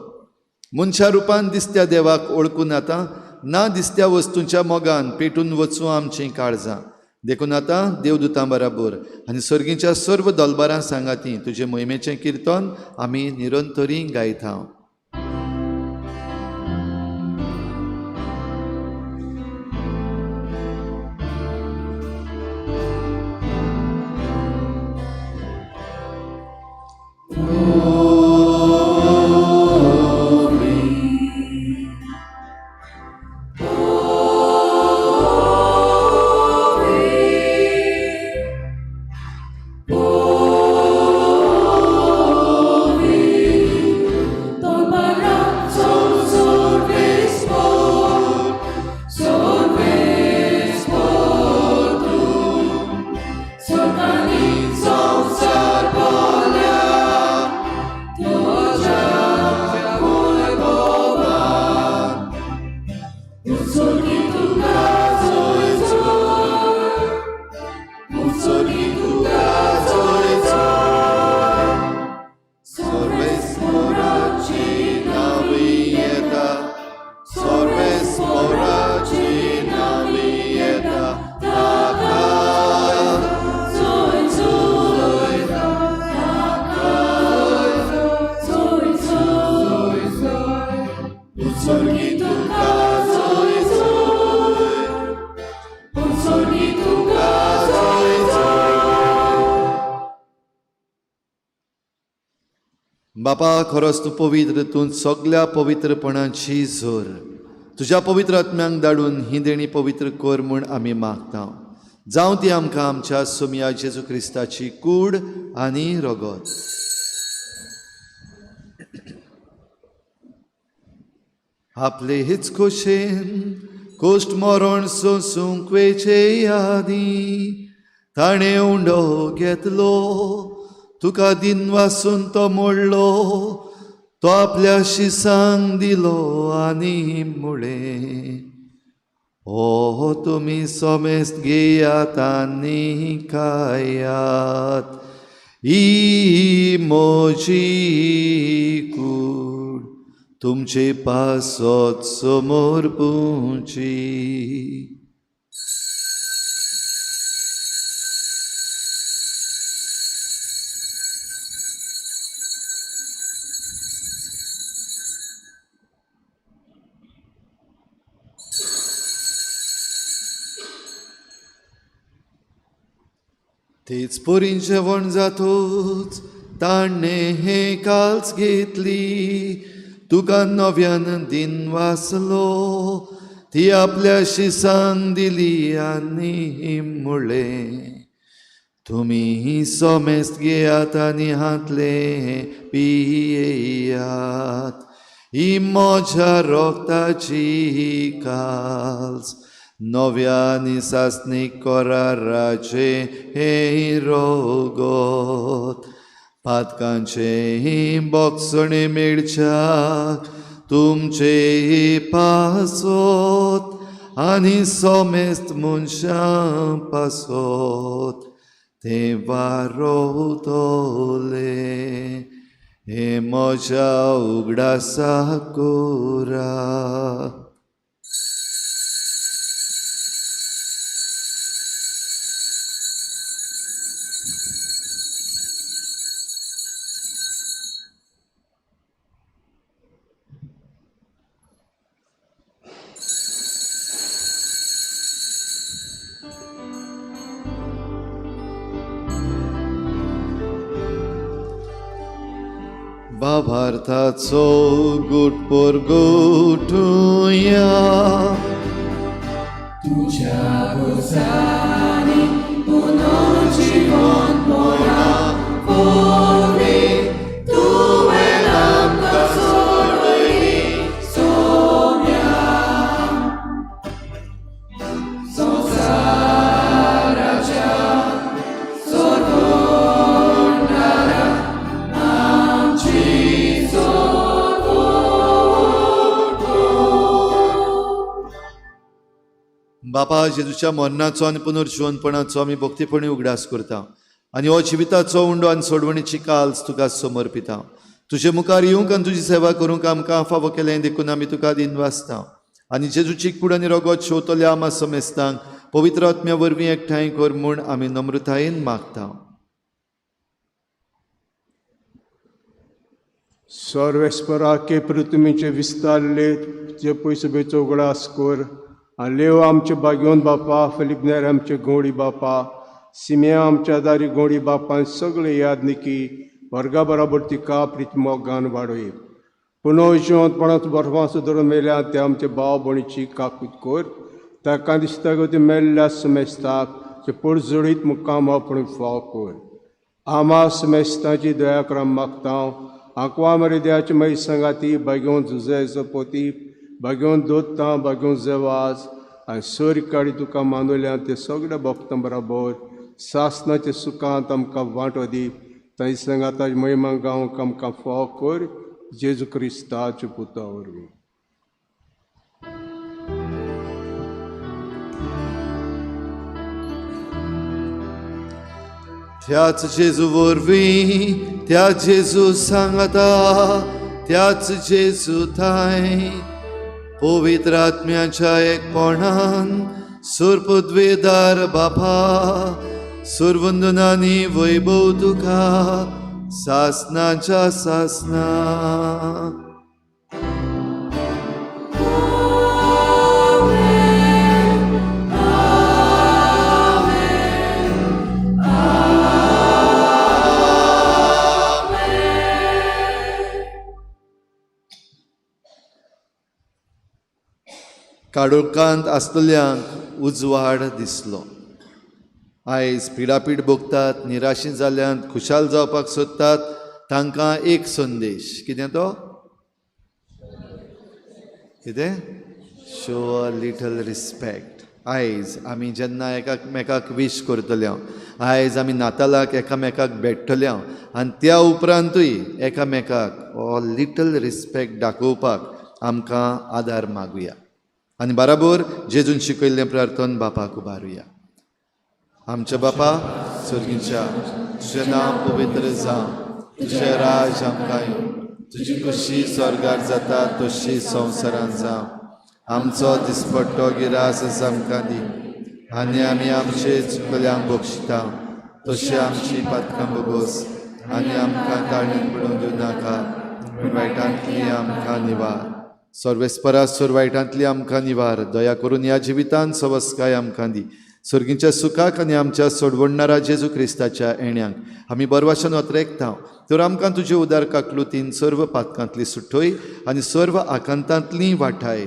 मनशा रुपान दिसत्या देवाक ओळखून आतां ना दिसत्या वस्तूंच्या मोगान पेटून वचूं आमचीं काळजां. देखून आतां देवदूतां बराबर आनी सर्गीच्या सर्व दलबारां सांगाती तुजे मोहिमेचें किर्तन आमी निरंतरी गायता. बापा, खरोच तूं पवित्र, तूं सगल्या पवित्रपणाची जोर. तुज्या पवित्र आत्म्यांक धाडून ही देणी पवित्र कर म्हूण आमी मागता. जावं ती आमकां आमच्या सोमया जेजू क्रिस्ताची कूड आनी रगत. आपले हेच खोशेन कोश्ट मरण सोंसूंक वेचे आदीं ताणें उंडो घेतलो, तुका दिनवासून तो मोडलो, तो आपल्या शिसांक दिलो आनी मुळें, ओ तुमी सोमेस्त घेयात आनी खायात, ही म्हजी कूड तुमचे पासत समोर पुची. तेच परीन जेवण जातूच ताणें हे काल्स घेतली, तुका नव्यान दिन वाचलो, ती आपल्या शिसांक दिली आनी मुळें, तुमी सोमेस्त घेयात आनी हातले पियेयात, ही म्हज्या रोगताची काल्स नव्या आनी सासणीक कराराचे हें रोगत. पातकांचें बोगसणें मेळच्याक तुमचे पासत आनी सोमेस्त मनशां पासत तें वारोवतलें. हें म्हज्या उगडासा कोरा. भावार्थाचो गुट परगटुया, तुज्या पुजांनी पुनर्जीवन पोळा वरवीं तुवें आमकां सोडयली सोम्या. बापा, जेजूच्या मरणाचो आनी पुनर्जिवनपणाचो आमी भक्तीपणी उगडास करता आनी हो जिविताचो उंडो आनी सोडवणीची काल्स तुका समर्पिता. तुजे मुखार येवंक आनी तुजी सेवा करूंक आमकां फावो केलें देखून आमी तुका दिनवासता आनी जेजूची कूड आनी रगत शेवतल्या आमा समेस्तांक पवित्र आत्म्या वरवीं एकठांय कर म्हूण आमी नम्रतायेन मागता. सर्वेस्पराके पृथ्वीचे विस्तारले जे पयसो बेचो उगडास कर आनी लेव आमचे बागेवन बापा, फिलिपनेर आमचे गोडी बापा, सिमिया आमच्या दारी गोडी बापा, सगळे यादनिकी वर्गा बराबर तिका प्रितमोगान वाडय. पुनव जिवंतपणांत बर्फांचो धरून मेल्या ते आमचे भाव भयणीची काकूत कर. ताका दिसता गो ती मेल्ल्या समेस्ताक ते परजळीत मुक्काम आपण फाव कर. आमा समेस्तांची दया करा मागता. आंकवा मरे देवाची माई सांगाती बागेवन जुजे जपोती बागेवन दोत्ता बागेवन जेवाज आनी सर काडी तुका मानवल्या ते सगळ्या भक्तां बराबर सासनाच्या सुखांत आमकां वांटो दी. तांचे सांगाता महिमा गावंक आमकां फाव कर जेजू क्रिस्ताच्या पुता वरवीं. त्याच जेजू वरवीं, त्याच जेजू सांगाता, त्याच जेजू थांय पवित्र आत्म्याच्या एकपणान सुरपदवेदार बापा, सुरवंदनानी वैभव तुका सासनाच्या सासना. काडोळकांत आसतल्यांक उजवाड दिसलो. आयज पिडापीड भोगतात, निराशी जाल्ल्यान खुशाल जावपाक सोदतात तांकां एक संदेश. कितें तो? कितें? Show a little respect. आयज आमी जेन्ना एकामेकाक विश करतले, आयज आमी नातालाक एकामेकाक भेट्टले आनी त्या उपरांतूय एकामेकाक हो लिटल रिस्पेक्ट दाखोवपाक आमकां आदार मागुया आनी बराबर जेजून शिकयल्लें प्रार्थन बापाक उबारुया. आमच्या बापा स्वर्गीच्या, तुजें नांव पवित्र जावं, तुजें राज आमकां येवं, तुजी खुशी स्वर्गार जाता तशी संवसारांत जावं. आमचो दिसपट्टो गिरास आमकां दी आनी आमी आमचे चुकल्यांक बक्षिता तशी आमची पातकां भोगोस आनी आमकां ताळणेंत पडून दिवं नाका, पूण वायटांतली आमकां निवार. सर्वेस्परा सोर वायटांतली आमकां निवार. दया करून ह्या जिवितान सवस्काय आमकां दी. सर्गीच्या सुखाक आनी आमच्या सोडवणणारा जेजू क्रिस्ताच्या येण्यांक आमी बरवाशन अत्रेकता. तर आमकां तुजे उदार काकलुतीन सर्व पातकांतली सुटोय आनी सर्व आकांतांतली वाठाय.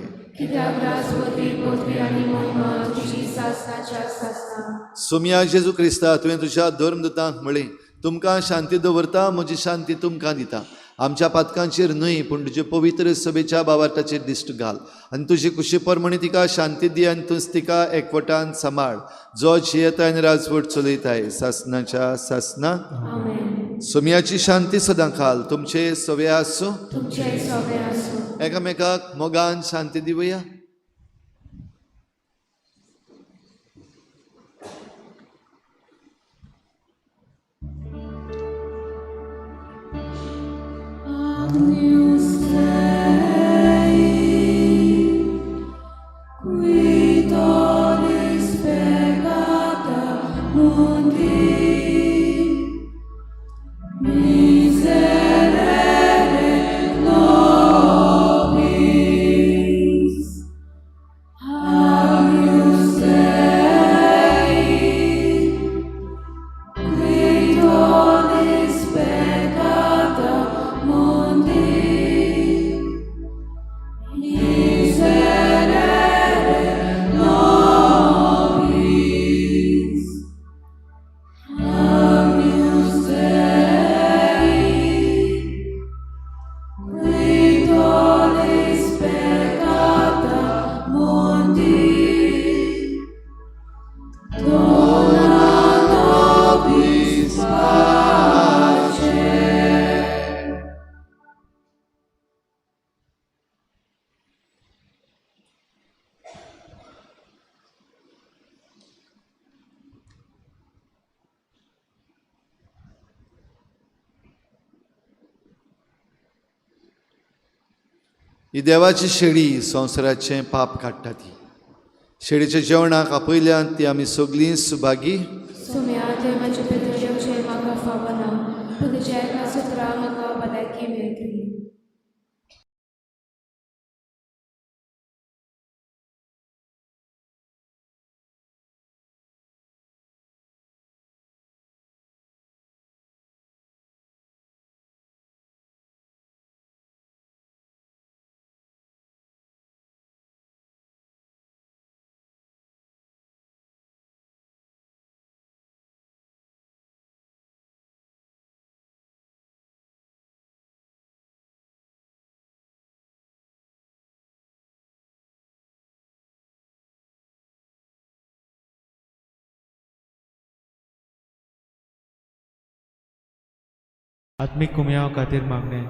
सोमया जेजू क्रिस्ता, तुवें तुज्या धर्मदूतांक म्हळें, तुमकां शांती दवरता, म्हजी शांती तुमकां दिता. आमच्या पातकांचेर न्हय पूण तुजे पवित्र सभेच्या बावार्थाचेर दिश्ट घाल आनी तुजी कुशी प्रमाणे तिका शांती दी आनी तूंच तिका एकवटान सांबाळ, जो जियेता आनी राजवट चलयताय सासनाच्या सासना. सोमयाची शांती सदां खाल तुमचे सवे आसूं. एकामेकाक मोगान शांती दिवया. Agnus Dei, qui tollis peccata mundi, miserere nobis. Agnus Dei, qui tollis peccata mundi, ही देवाची शेळी संवसाराचें पाप काडटा ती शेळीच्या जेवणाक आपयल्यान ती आमी सगळीं सुभागी. सोम्या, तुवें म्हजे भितर येवचें म्हाका फावना, पूण तुज्या एका सुत्रा म्हाका भलायकी मेळटली. आत्मीक कुमयाव खातीर मागणें.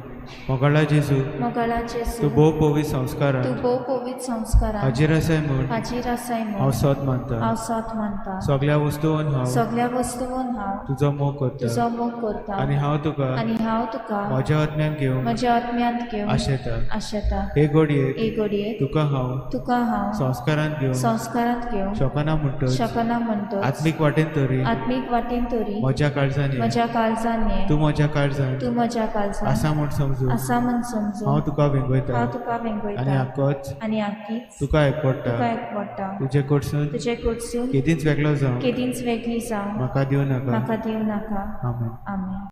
मोगाळा जेजू, मोगाळा जेजू, तूं भोव पवित्र संस्कारान तूं भोव पवित्र संस्कारान हाजीर आसाय म्हूण हाजीर आसाय म्हूण हांव सोद मानता. हांव सोद मानता. सगळ्या वस्तून हांव सगळ्या वस्तून हांव तुजो मोग करता तुजो मोग करता आनी हांव तुका आनी हांव तुका म्हज्या आत्म्यान घेवन म्हज्या आत्म्यांत घेवन आशेता. आशेता. हे घडयेक हे घडयेक तुका हांव तुका हांव संस्कारांत घेवन संस्कारांत घेवन शकना म्हणटच शकना म्हणटच आत्मीक वाटेन तरी आत्मीक वाटेन तरी म्हज्या काळजान ये. म्हज्या काळजान ये. तूं म्हज्या काळजान तूं म्हज्या काळजान आसा म्हूण समजून आसा म्हूण समजून हांव तुका वेंगयता हांव तुका वेंगयता आनी आकोच आनी आकीच तुका एकवडटा. तुका एकवडटा. तुजे कडसून तुजे कडसून केदींच वेगळो जावं केदींच वेगळी जावं म्हाका दिवं नाका. म्हाका दिवं नाका. आमेन. आमेन.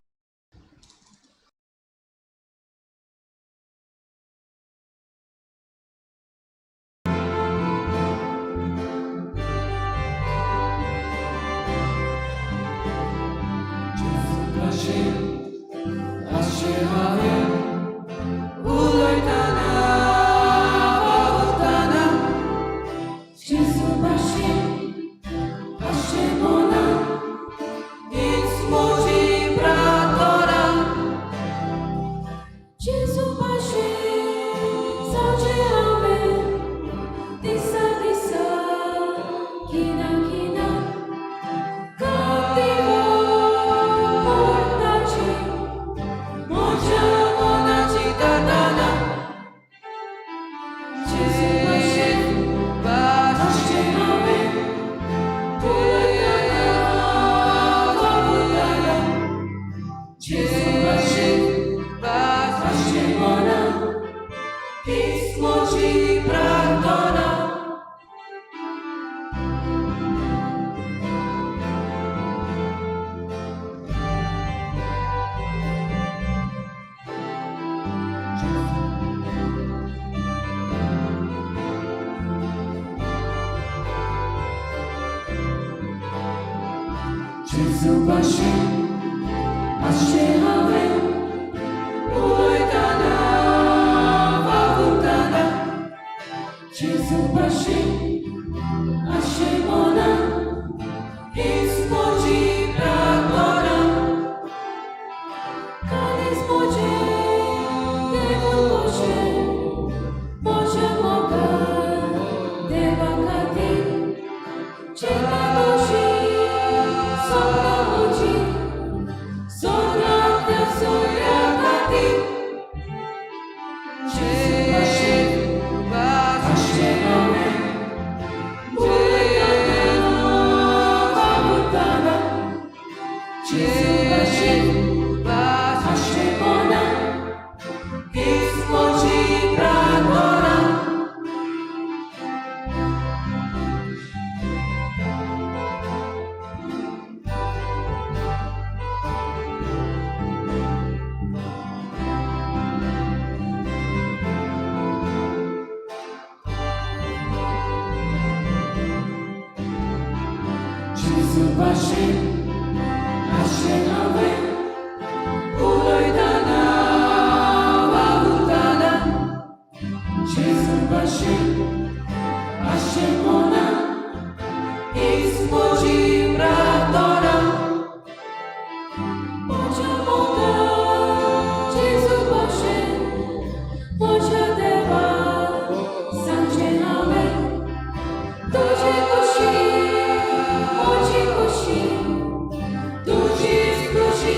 Tuji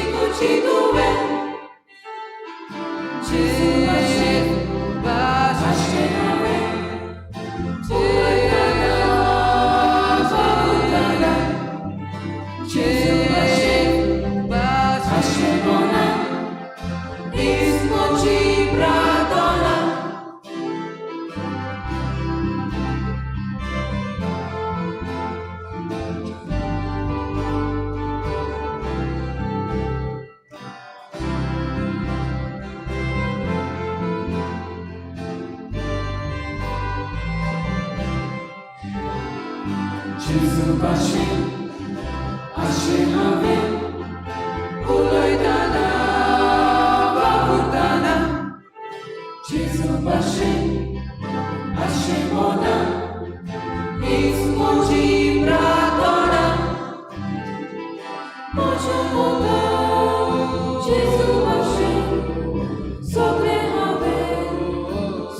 जेजू भाशेन अशें हांवें उलयतना वावुरतना जेजू भाशेन अशें मना हीच म्हजी प्रार्थना म्हज्या मोगान जेजू भाशेन सगळें हांवें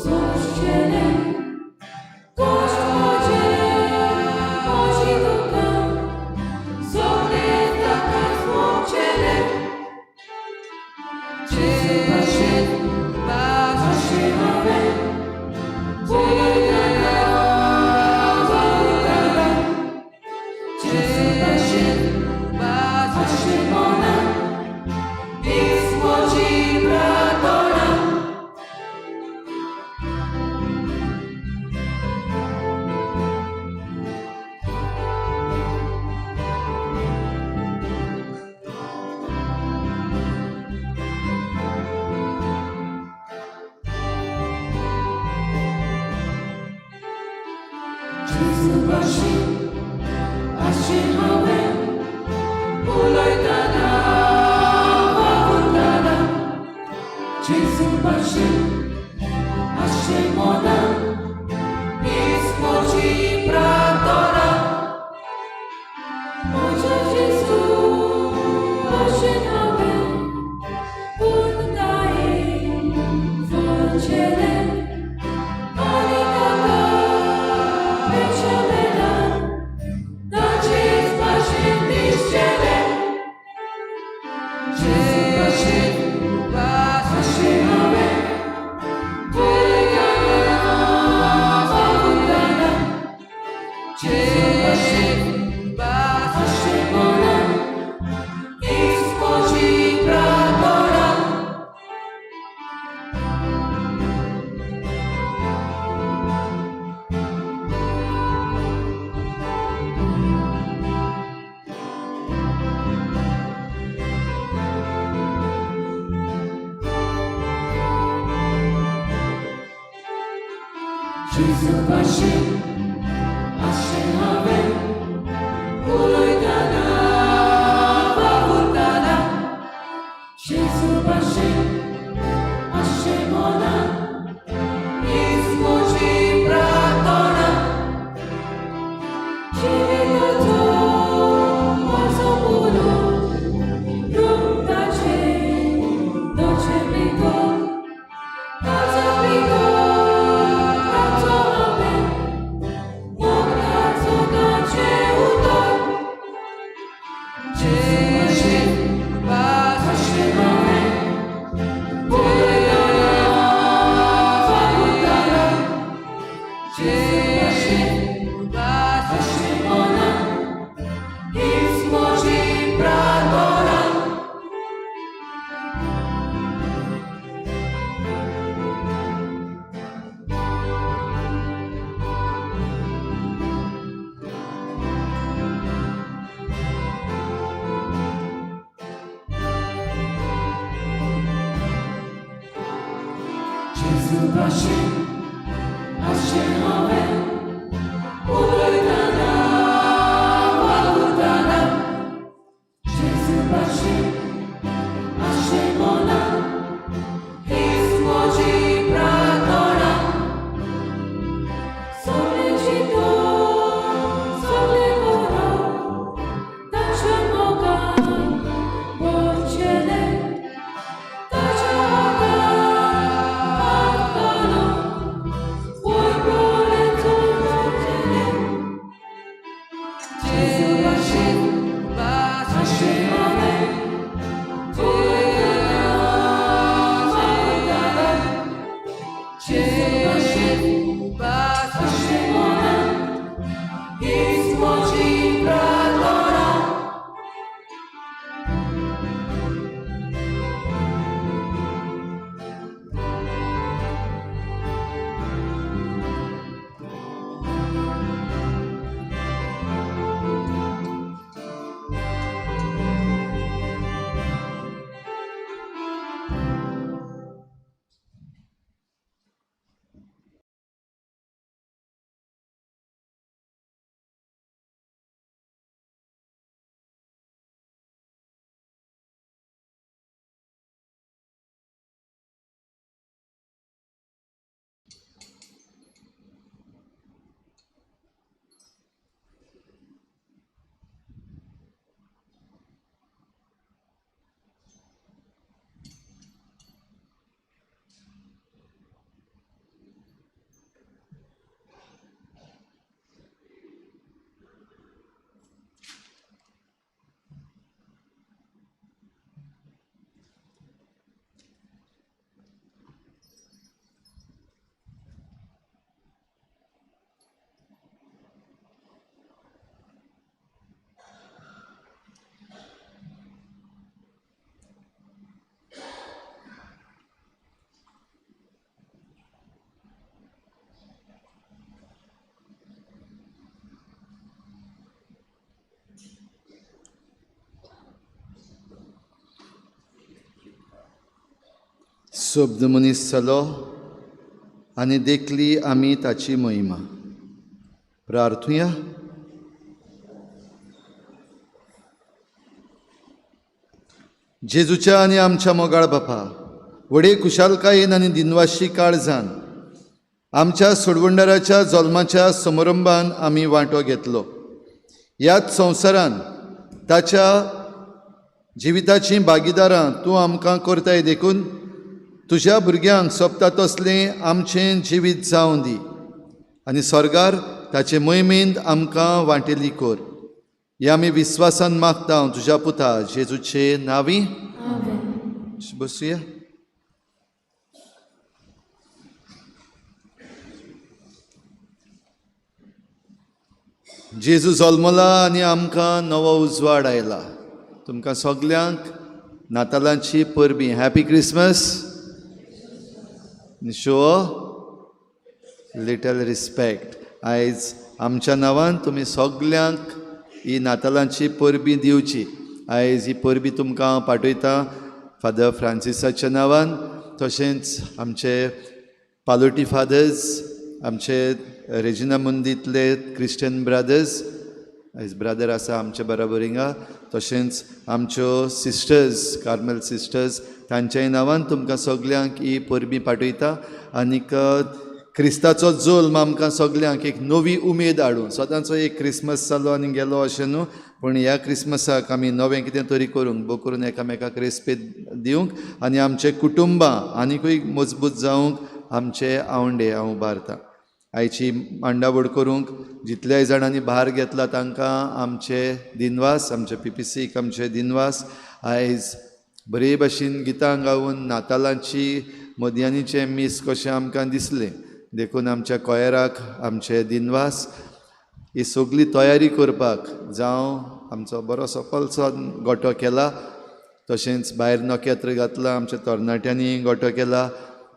सोंसचेलें कश्ट म्हजे म्हजी दुख्खां सगळें ताकाच भोगचेलें जेजू भाशेन अशें हांवें उलयतना वावुरतना जेजू भाशेन अशें मना हीच म्हजी प्रार्थना. जेजू भाशेन अशें हांवें उलयतना वावुरतना जेजू भाशेन अशें मना हीच म्हजी प्रार्थना म्हज्या जेजू भाशेन हांवें पूर्णतायेन फुलचेलें आनी ताका मेळच्या वेळार ताचेच भाशेन दिसचेलें जेजू भाशेन अशें हांवें उलयतना वावुरतना जेजू भाशेन अशें मना हीच म्हजी प्रार्थना. जेजू भाशेन अशें हांवें उलयतना वावुरतना जेजू भाशेन अशें मना हीच म्हजी प्रार्थना जिविताचो म्हजो पुरो रक्ताचें ताचे भितर ताजो भितर रावचो हांवें मोगाचो ताचें उतर जेजू भाशेन अशें हांवें उलयतना वावुरतना जेजू भाशेन अशें मना हीच म्हजी प्रार्थना. जेजू भाशेन अशें हांवें उलयतना वावुरतना जेजू भाशेन अशें मना हीच म्हजी प्रार्थना सगळें चिंतप सगळें करप ताच्या मोगान भरचेलें ताच्या हातान हात घालून शब्द मनीस जालो आनी देखली आमी ताची महिमा. प्रार्थुया. जेजूच्या आनी आमच्या मोगाळ बापा, व्हडे खुशालकायेन आनी दिनवाशी काळजान आमच्या सोडवणदाराच्या जल्माच्या समारंभान आमी वांटो घेतलो. ह्याच संवसारान ताच्या जिविताचीं भागीदारां तूं आमकां करताय देखून तुज्या भुरग्यांक सोबता तसलें आमचें जिवीत जावं दी आनी स्वर्गार ताचे मोहिमेंत आमकां वांटेली कर. हे आमी विस्वासान मागता तुज्या पुता जेजूचे नांवी. बसुया. जेजू जल्मला आनी आमकां नवो उजवाड आयला. तुमकां सगल्यांक नातालांची परबीं. Happy Christmas. Show little respect. आयज आमच्या नांवान तुमी सगल्यांक ही नातालांची परबीं दिवची. आयज ही परबी तुमकां हांव पाठयतां फादर फ्रांसिसाच्या नांवान, तशेंच आमचे पालोटी फादर्स, आमचे रेजिना मुंदींतले क्रिश्चन ब्रदर्स, आयज ब्रदर आसा आमचे बराबर हिंगा, तशेंच आमच्यो सिस्टर्स, कार्मेल सिस्टर्स, तांच्याय नांवान तुमकां सगल्यांक ही परबी पाठयता. आनीक क्रिस्ताचो जल्म आमकां सगल्यांक एक नवी उमेद हाडूं. सदांचो एक क्रिसमस जालो आनी गेलो अशें न्हू, पूण ह्या क्रिसमसाक आमी नवें कितें तरी करूंक, बो करून एकामेकाक रेस्पेद दिवंक आनी आमचे कुटुंबां आनिकूय मजबूत जावंक आमचे आवंडे हांव उबारतां. आयची मांडावळ करूंक जितल्याय जाणांनी भार घेतला तांकां आमचे दिनवास, आमचे पीपीसीक आमचे दिनवास. आयज बरे भाशेन गितां गावन नातालांची मध्यानीचें मीस कशें आमकां दिसलें, देखून आमच्या कोयराक आमचे दिनवास. ही सगळी तयारी करपाक जावं आमचो बरो सफलसो गोटो केला, तशेंच भायर नखेत्र घातलां, आमच्या तरणाट्यांनी गोटो केला,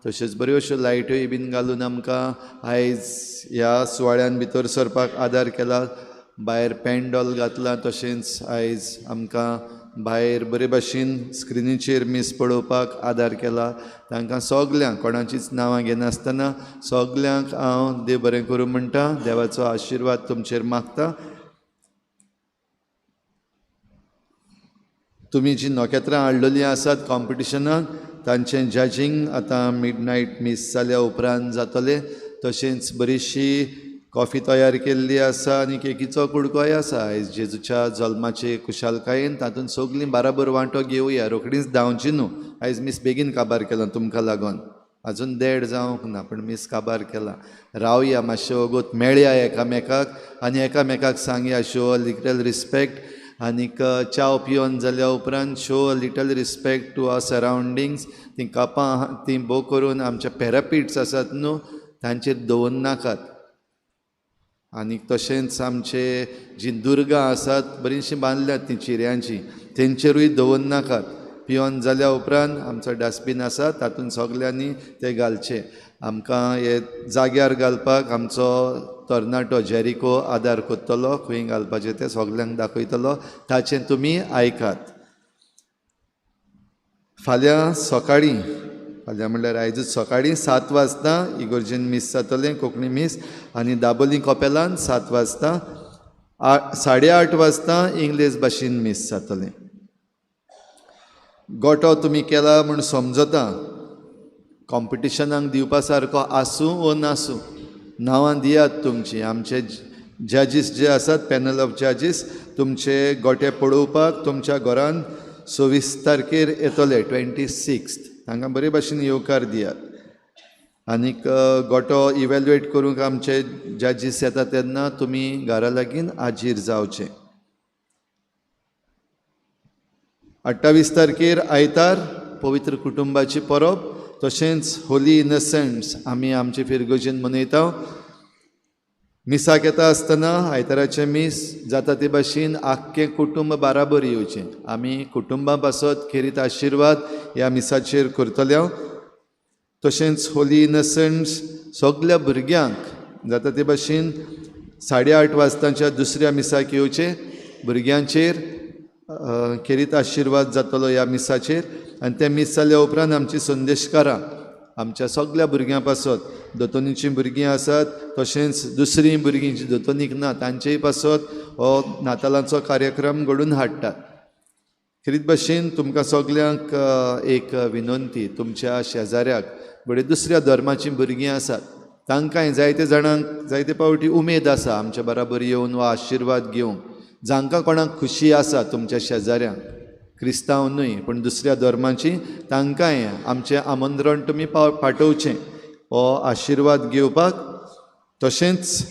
तशेंच बऱ्यो अश्यो लायट्योय बीन घालून आमकां आयज ह्या सुवाळ्यान भितर सरपाक आदार केला. भायर पेंडॉल घातलां, तशेंच आयज आमकां भायर बरे भाशेन स्क्रिनीचेर मीस पळोवपाक आदार केला. तांकां सगल्यांक कोणाचीच नांवां घेनासतना सगल्यांक हांव देव बरें करूं म्हणटा. देवाचो आशिर्वाद तुमचेर मागता. तुमी जी नखेत्रां हाडलेलीं आसात कॉम्पिटिशनाक तांचें जजींग आतां मिडनायट मीस जाल्या उपरांत जातलें. तशेंच बरीचशी कॉफी तयार केल्ली आसा आनी केकीचो कुडकोय आसा. आयज जेजूच्या जल्माचे खुशालकायेन तातूंत सगळीं बाराबर वांटो घेवया. रोखडीच धांवची न्हू. आयज मीस बेगीन काबार केलां तुमकां लागून, अजून देड जावंक ना पूण मीस काबार केलां. रावया मातशें वगत, मेळया एकामेकाक आनी एकामेकाक सांगया शो अ लिटल रिस्पेक्ट. आनीक च्याव पिवन जाल्या उपरांत show a little respect to our surroundings. तीं कापां तीं भोव करून आमचे पॅरापीट्स आसात न्हू तांचेर दवरनाकात. आनीक तशेंच आमचे जीं दुर्गां आसात बरीचशीं बांदल्यात तीं चिऱ्यांचीं, तेंचेरूय दवरनाकात. पिवन जाल्या उपरांत आमचो डस्टबीन आसा तातूंत सगल्यांनी ते घालचे. आमकां हे जाग्यार घालपाक आमचो तरणाटो जेरिको आदार करतलो, खंय घालपाचें तें सगल्यांक दाखयतलो, ताचें तुमी आयकात. फाल्यां सकाळीं, फाल्यां म्हणल्यार आयजूच सकाळीं 7 वाजता इगोर्जेन मीस जातलें, कोंकणी मीस, आनी दाबोली कपेलान 7 वाजता, 8:30 वाजता इंग्लीश भाशेन मीस जातलें. गोटो तुमी केला म्हूण समजता, कॉम्पिटिशनाक दिवपा सारको आसूं वो नासूं, नांवां दियात तुमचीं. आमचे जजीस जे आसात, पॅनल ऑफ जजीस, तुमचे गोटे पळोवपाक तुमच्या घरान 26 तारखेर येतले, 26. तांकां बरे भाशेन येवकार दियात. आनीक गोटो इवेल्युएट करूंक आमचे जजीस येता तेन्ना तुमी घरा लागीं हाजीर जावचें. 28 तारखेर आयतार पवित्र कुटुंबाची परब, तशेंच होली इनोसंट्स आमी आमचे फिरगोजेन मनयता. मिसाक येता आसतना आयताराचें मीस जाता ते भाशेन आख्खें कुटुंब बाराबर येवचें. आमी कुटुंबा पासत खेरीत आशिर्वाद ह्या मिसाचेर करतले. तशेंच होली इनोसंट्स सगल्या भुरग्यांक जाता ते भाशेन 8:30 वाजताच्या दुसऱ्या मिसाक येवचें. भुरग्यांचेर खेरीत आशिर्वाद जातलो ह्या मिसाचेर. आनी तें मीस जाल्या उपरांत आमची संदेशकारां आमच्या सगल्या भुरग्यां पासत, दोतोनीचीं भुरगीं आसात तशेंच दुसरीं भुरगीं जीं दोतोनीक ना तांचेय पासत हो नातालांचो कार्यक्रम घडून हाडटात. खेरीत भाशेन तुमकां सगल्यांक एक विनंती, तुमच्या शेजाऱ्याक घडये दुसऱ्या धर्माचीं भुरगीं आसात तांकांय जायते जाणांक जायते पावटी उमेद आसा आमच्या बराबर येवन वा आशिर्वाद घेवंक. जांकां कोणाक खुशी आसा तुमच्या शेजाऱ्यांक, क्रिस्तांव न्हय पूण दुसऱ्या धर्माची, तांकांय आमचें आमंत्रण तुमी पाठोवचें हो आशिर्वाद घेवपाक. तशेंच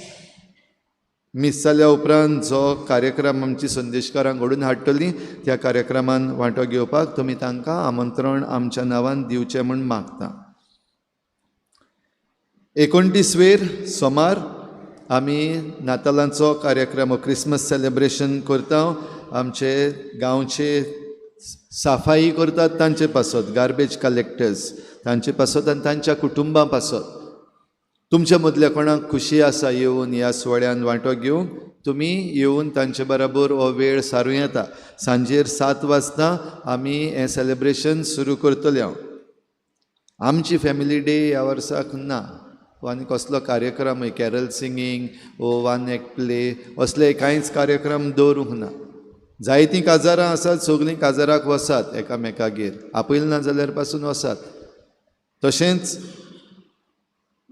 मीस जाल्या उपरांत जो कार्यक्रम आमची संदेशकारां घडून हाडटलीं त्या कार्यक्रमान वांटो घेवपाक तुमी तांकां आमंत्रण आमच्या नांवान दिवचें म्हूण मागता. 29 वेर सोमार आमी नातालांचो कार्यक्रम क्रिसमस सेलेब्रेशन करता. आमचे गांवचे साफाई करतात तांचे पासत, गार्बेज कलेक्टर्स तांचे पासत आनी तांच्या कुटुंबां पासत. तुमच्या मदल्या कोणाक खुशी आसा येवन ह्या सुवाळ्यान वांटो घेवंक, तुमी येवन तांचे बराबर हो वेळ सारूं येता. सांजेर 7 वाजता आमी हें सेलेब्रेशन सुरू करतले. हांव आमची फॅमिली डे ह्या वर्साक ना, आनी कसलो कार्यक्रमय कॅरल सिंगींग वो वन एक्ट प्ले असले कांयच कार्यक्रम दवरूंक ना. जायतीं काजारां आसात, सगळीं काजाराक वसात एकामेकागेर, आपयलें ना जाल्यार पासून वसात. तशेंच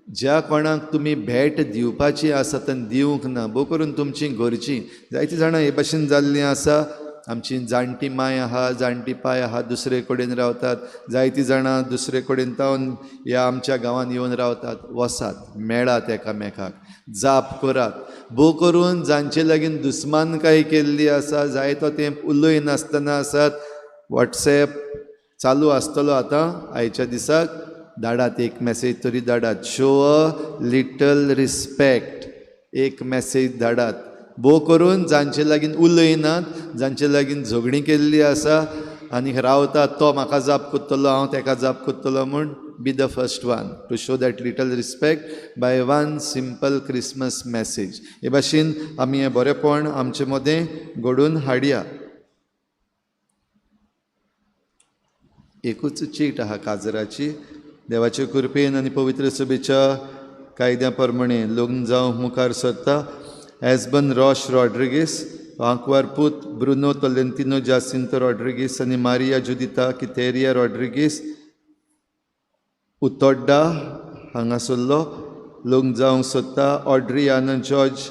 ज्या कोणाक तुमी भेट दिवपाची आसा आनी दिवंक ना, भोव करून तुमची घरचीं जायतीं जाणां हे भाशेन जाल्लीं आसा. आमची जाणटी माय आहा, जाणटी पाय आहा, दुसरे कडेन रावतात, जायतीं जाणां दुसरे कडेन तावन ह्या आमच्या गांवांत येवन रावतात. वसात, मेळात एकामेकाक, जाप करात. भोव करून जांचे लागीं दुस्मानकाय केल्ली आसा, जायतो तें उलयनासतना आसात, वॉट्सएप चालू आसतलो आतां आयच्या दिसाक, धाडात एक मॅसेज तरी धाडात, शो अ लिटल रिस्पेक्ट, एक मॅसेज धाडात. भोव करून जांचे लागीं उलयनात, जांचे लागीं झगडीं केल्ली आसा आनी रावता तो म्हाका जाप करतलो, हांव ताका जाप करतलो म्हूण, be the first one to show that little respect by one simple Christmas message. हे भाशेन आमी हें बरेंपण आमचे मदें घडोवन हाडया. एकूच चीट आहा काजराची. देवाचे कृपेन आनी पवित्र सभेच्या कायद्या प्रमाणे लग्न जावंक मुखार सरता एजबन रॉश रॉड्रिगीस, आंकवार पूत ब्रुनो तोलेंतिनो जासिंतो रॉड्रिगीस आनी मारिया जुदिता कितेरिया रॉड्रिगीस उतोड्डा हांगासरलो. लग्न जावंक सोदता ऑड्री आनंद जॉर्ज,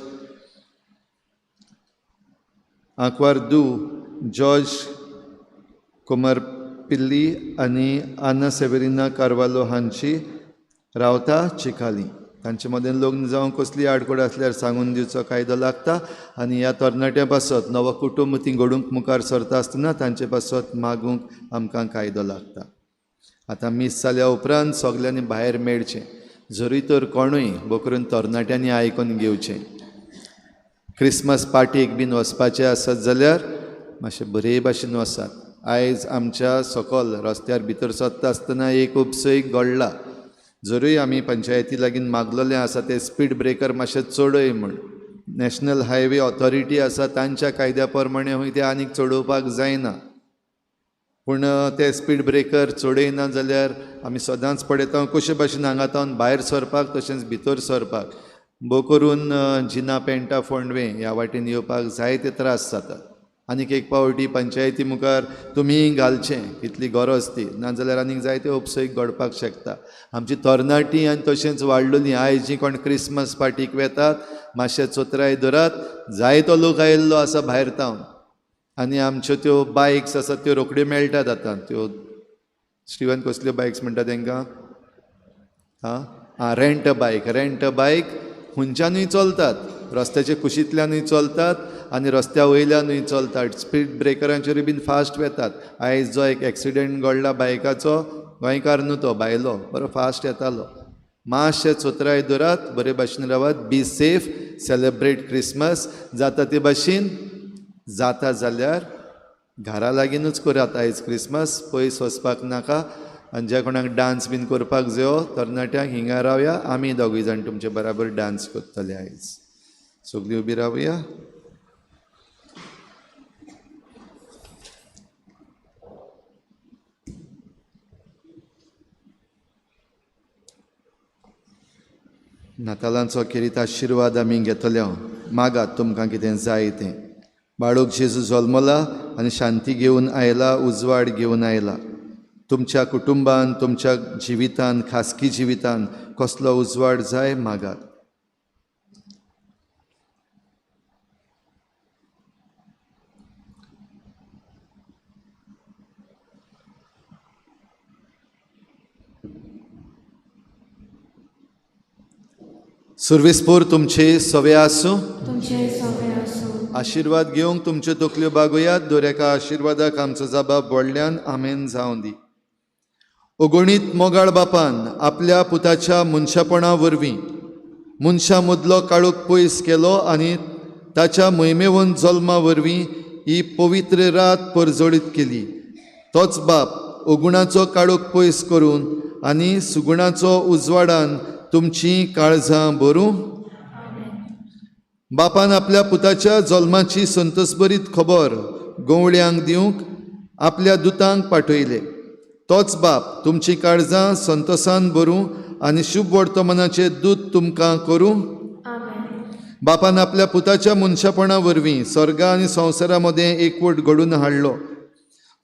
आंकवार दू जॉर्ज कुमार पिल्ली आनी आना सेवेरिना कार्वालो हांची, रावता चिखाली. तांचे मदें लग्न जावंक कसली आडखळ आसल्यार सांगून दिवचो कायदो लागता आनी ह्या तरणाट्यां पासत नवो कुटुंब ती घडूंक मुखार सरता आसतना तांचे पासत मागूंक आमकां कायदो लागता. आतां मीस जाल्या उपरांत सगल्यांनी भायर मेळचें, जरूय तर कोणूय भोव करून तरणाट्यांनी आयकून घेवचें. क्रिसमस पार्टीक बीन वचपाचें आसत जाल्यार मातशें बरे भाशेन वसात. आयज आमच्या सकल रस्त्यार भितर सरता आसतना एक उपसय घडला, जरूय आमी पंचायती लागीं मागलेलें आसा ते स्पीड ब्रेकर मातशें चडय म्हूण, नॅशनल हायवे ऑथॉरिटी आसा तांच्या कायद्या प्रमाणे हूंय ते आनीक चडोवपाक जायना, पूण ते स्पीड ब्रेकर चडयना जाल्यार आमी सदांच पळयता कशे भाशेन हांगा तावन भायर सरपाक तशेंच भितर सरपाक, भोव करून जिना पेंटा फोंडवे ह्या वाटेन येवपाक जायते त्रास जातात. आनीक एक पावटी पंचायती मुखार तुमी घालचें कितली गरज ती, नाजाल्यार आनीक जायते उपसय घडपाक शकता. आमची तरणाटी आनी तशेंच वाडलेलीं आयज जीं कोण क्रिसमस पार्टीक वेतात मातशें चोत्राय धरात, जायतो लोक आयिल्लो आसा भायर तावन आनी आमच्यो त्यो बायक्स आसात त्यो रोखड्यो मेळटात आतां. त्यो स्टिवन कसल्यो बायक्स म्हणटा तांकां, आं rent a bike, rent a bike खंयच्यानूय चलतात, रस्त्याचे कुशींतल्यानूय चलतात आनी रस्त्या वयल्यानूय चलतात, स्पीड ब्रेकरांचेरूय बीन फास्ट वेतात. आयज जो एक एक्सिडेंट घडला बायकाचो, गोंयकार न्हू तो, भायलो, बरो फास्ट येतालो. मातशें चोत्राय धरात, बरे भाशेन रावात, बी सेफ, सेलेब्रेट क्रिसमस. जाता ते भाशेन जाता जाल्यार घरा लागींनूच करात आयज क्रिसमस, पयस वचपाक नाका. आनी ज्या कोणाक डांस बीन करपाक जायो तरणाट्यांक हिंगा रावया, आमी दोगूय जाण तुमचे बराबर डांस करतले आयज. सगळीं उबी रावया. नातालांचो खेरीत आशिर्वाद आमी घेतले. मागात तुमकां कितें जाय तें. बाळूक जेजू जल्मला आनी शांती घेवन आयला, उजवाड घेवन आयला. तुमच्या कुटुंबान, तुमच्या जिवितान, खासगी जिवितान कसलो उजवाड जाय मागात. सुर्वेसपूर तुमचे सवे आसूं. तुमचे सवे आसूं. आशिर्वाद घेवंक तुमच्यो तकल्यो बागोयात. दर एका आशिर्वादाक आमचो जबाब व्हडल्यान आमेन जावं दी. अगणीत मोगाळ बापान आपल्या पुताच्या मनशापणा वरवीं मनशां मदलो काळोख पयस केलो आनी ताच्या मोहिमेवन जल्मा वरवीं ही पवित्र रात परजळीत केली. तोच बाप अगुणाचो काळोख पयस करून आनी सुगुणाचो उजवाडान तुमची काळजां भरूं. बापान आपल्या पुताच्या जल्माची संतोसभरीत खबर गवळ्यांक दिवंक आपल्या दुतांक पाठयले. तोच बाप तुमची काळजां संतोसान भरूं आनी शुभ वर्तमानाचें दूत तुमकां करूं. बापान आपल्या पुताच्या मनशापणा वरवीं स्वर्गा आनी संवसारा मदें एकवट घडून हाडलो.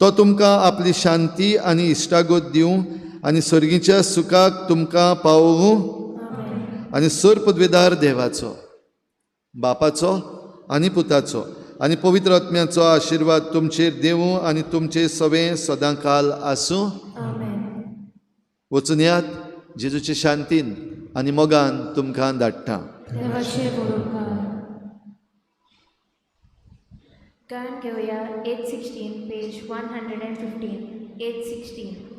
तो तुमकां आपली शांती आनी इश्टागत दिवं आनी सर्गीच्या सुखाक तुमकां पावोवं. आनी सर पदवेदार देवाचो, बापाचो आनी पुताचो आनी पवित्र आत्म्याचो आशिर्वाद तुमचेर देवूं आनी तुमचे सवें सदांकाल आसूं. वचून यात जेजूचे शांतीन आनी मोगान तुमकां धाडटा. गायन घेवया 816 पेज 115 816.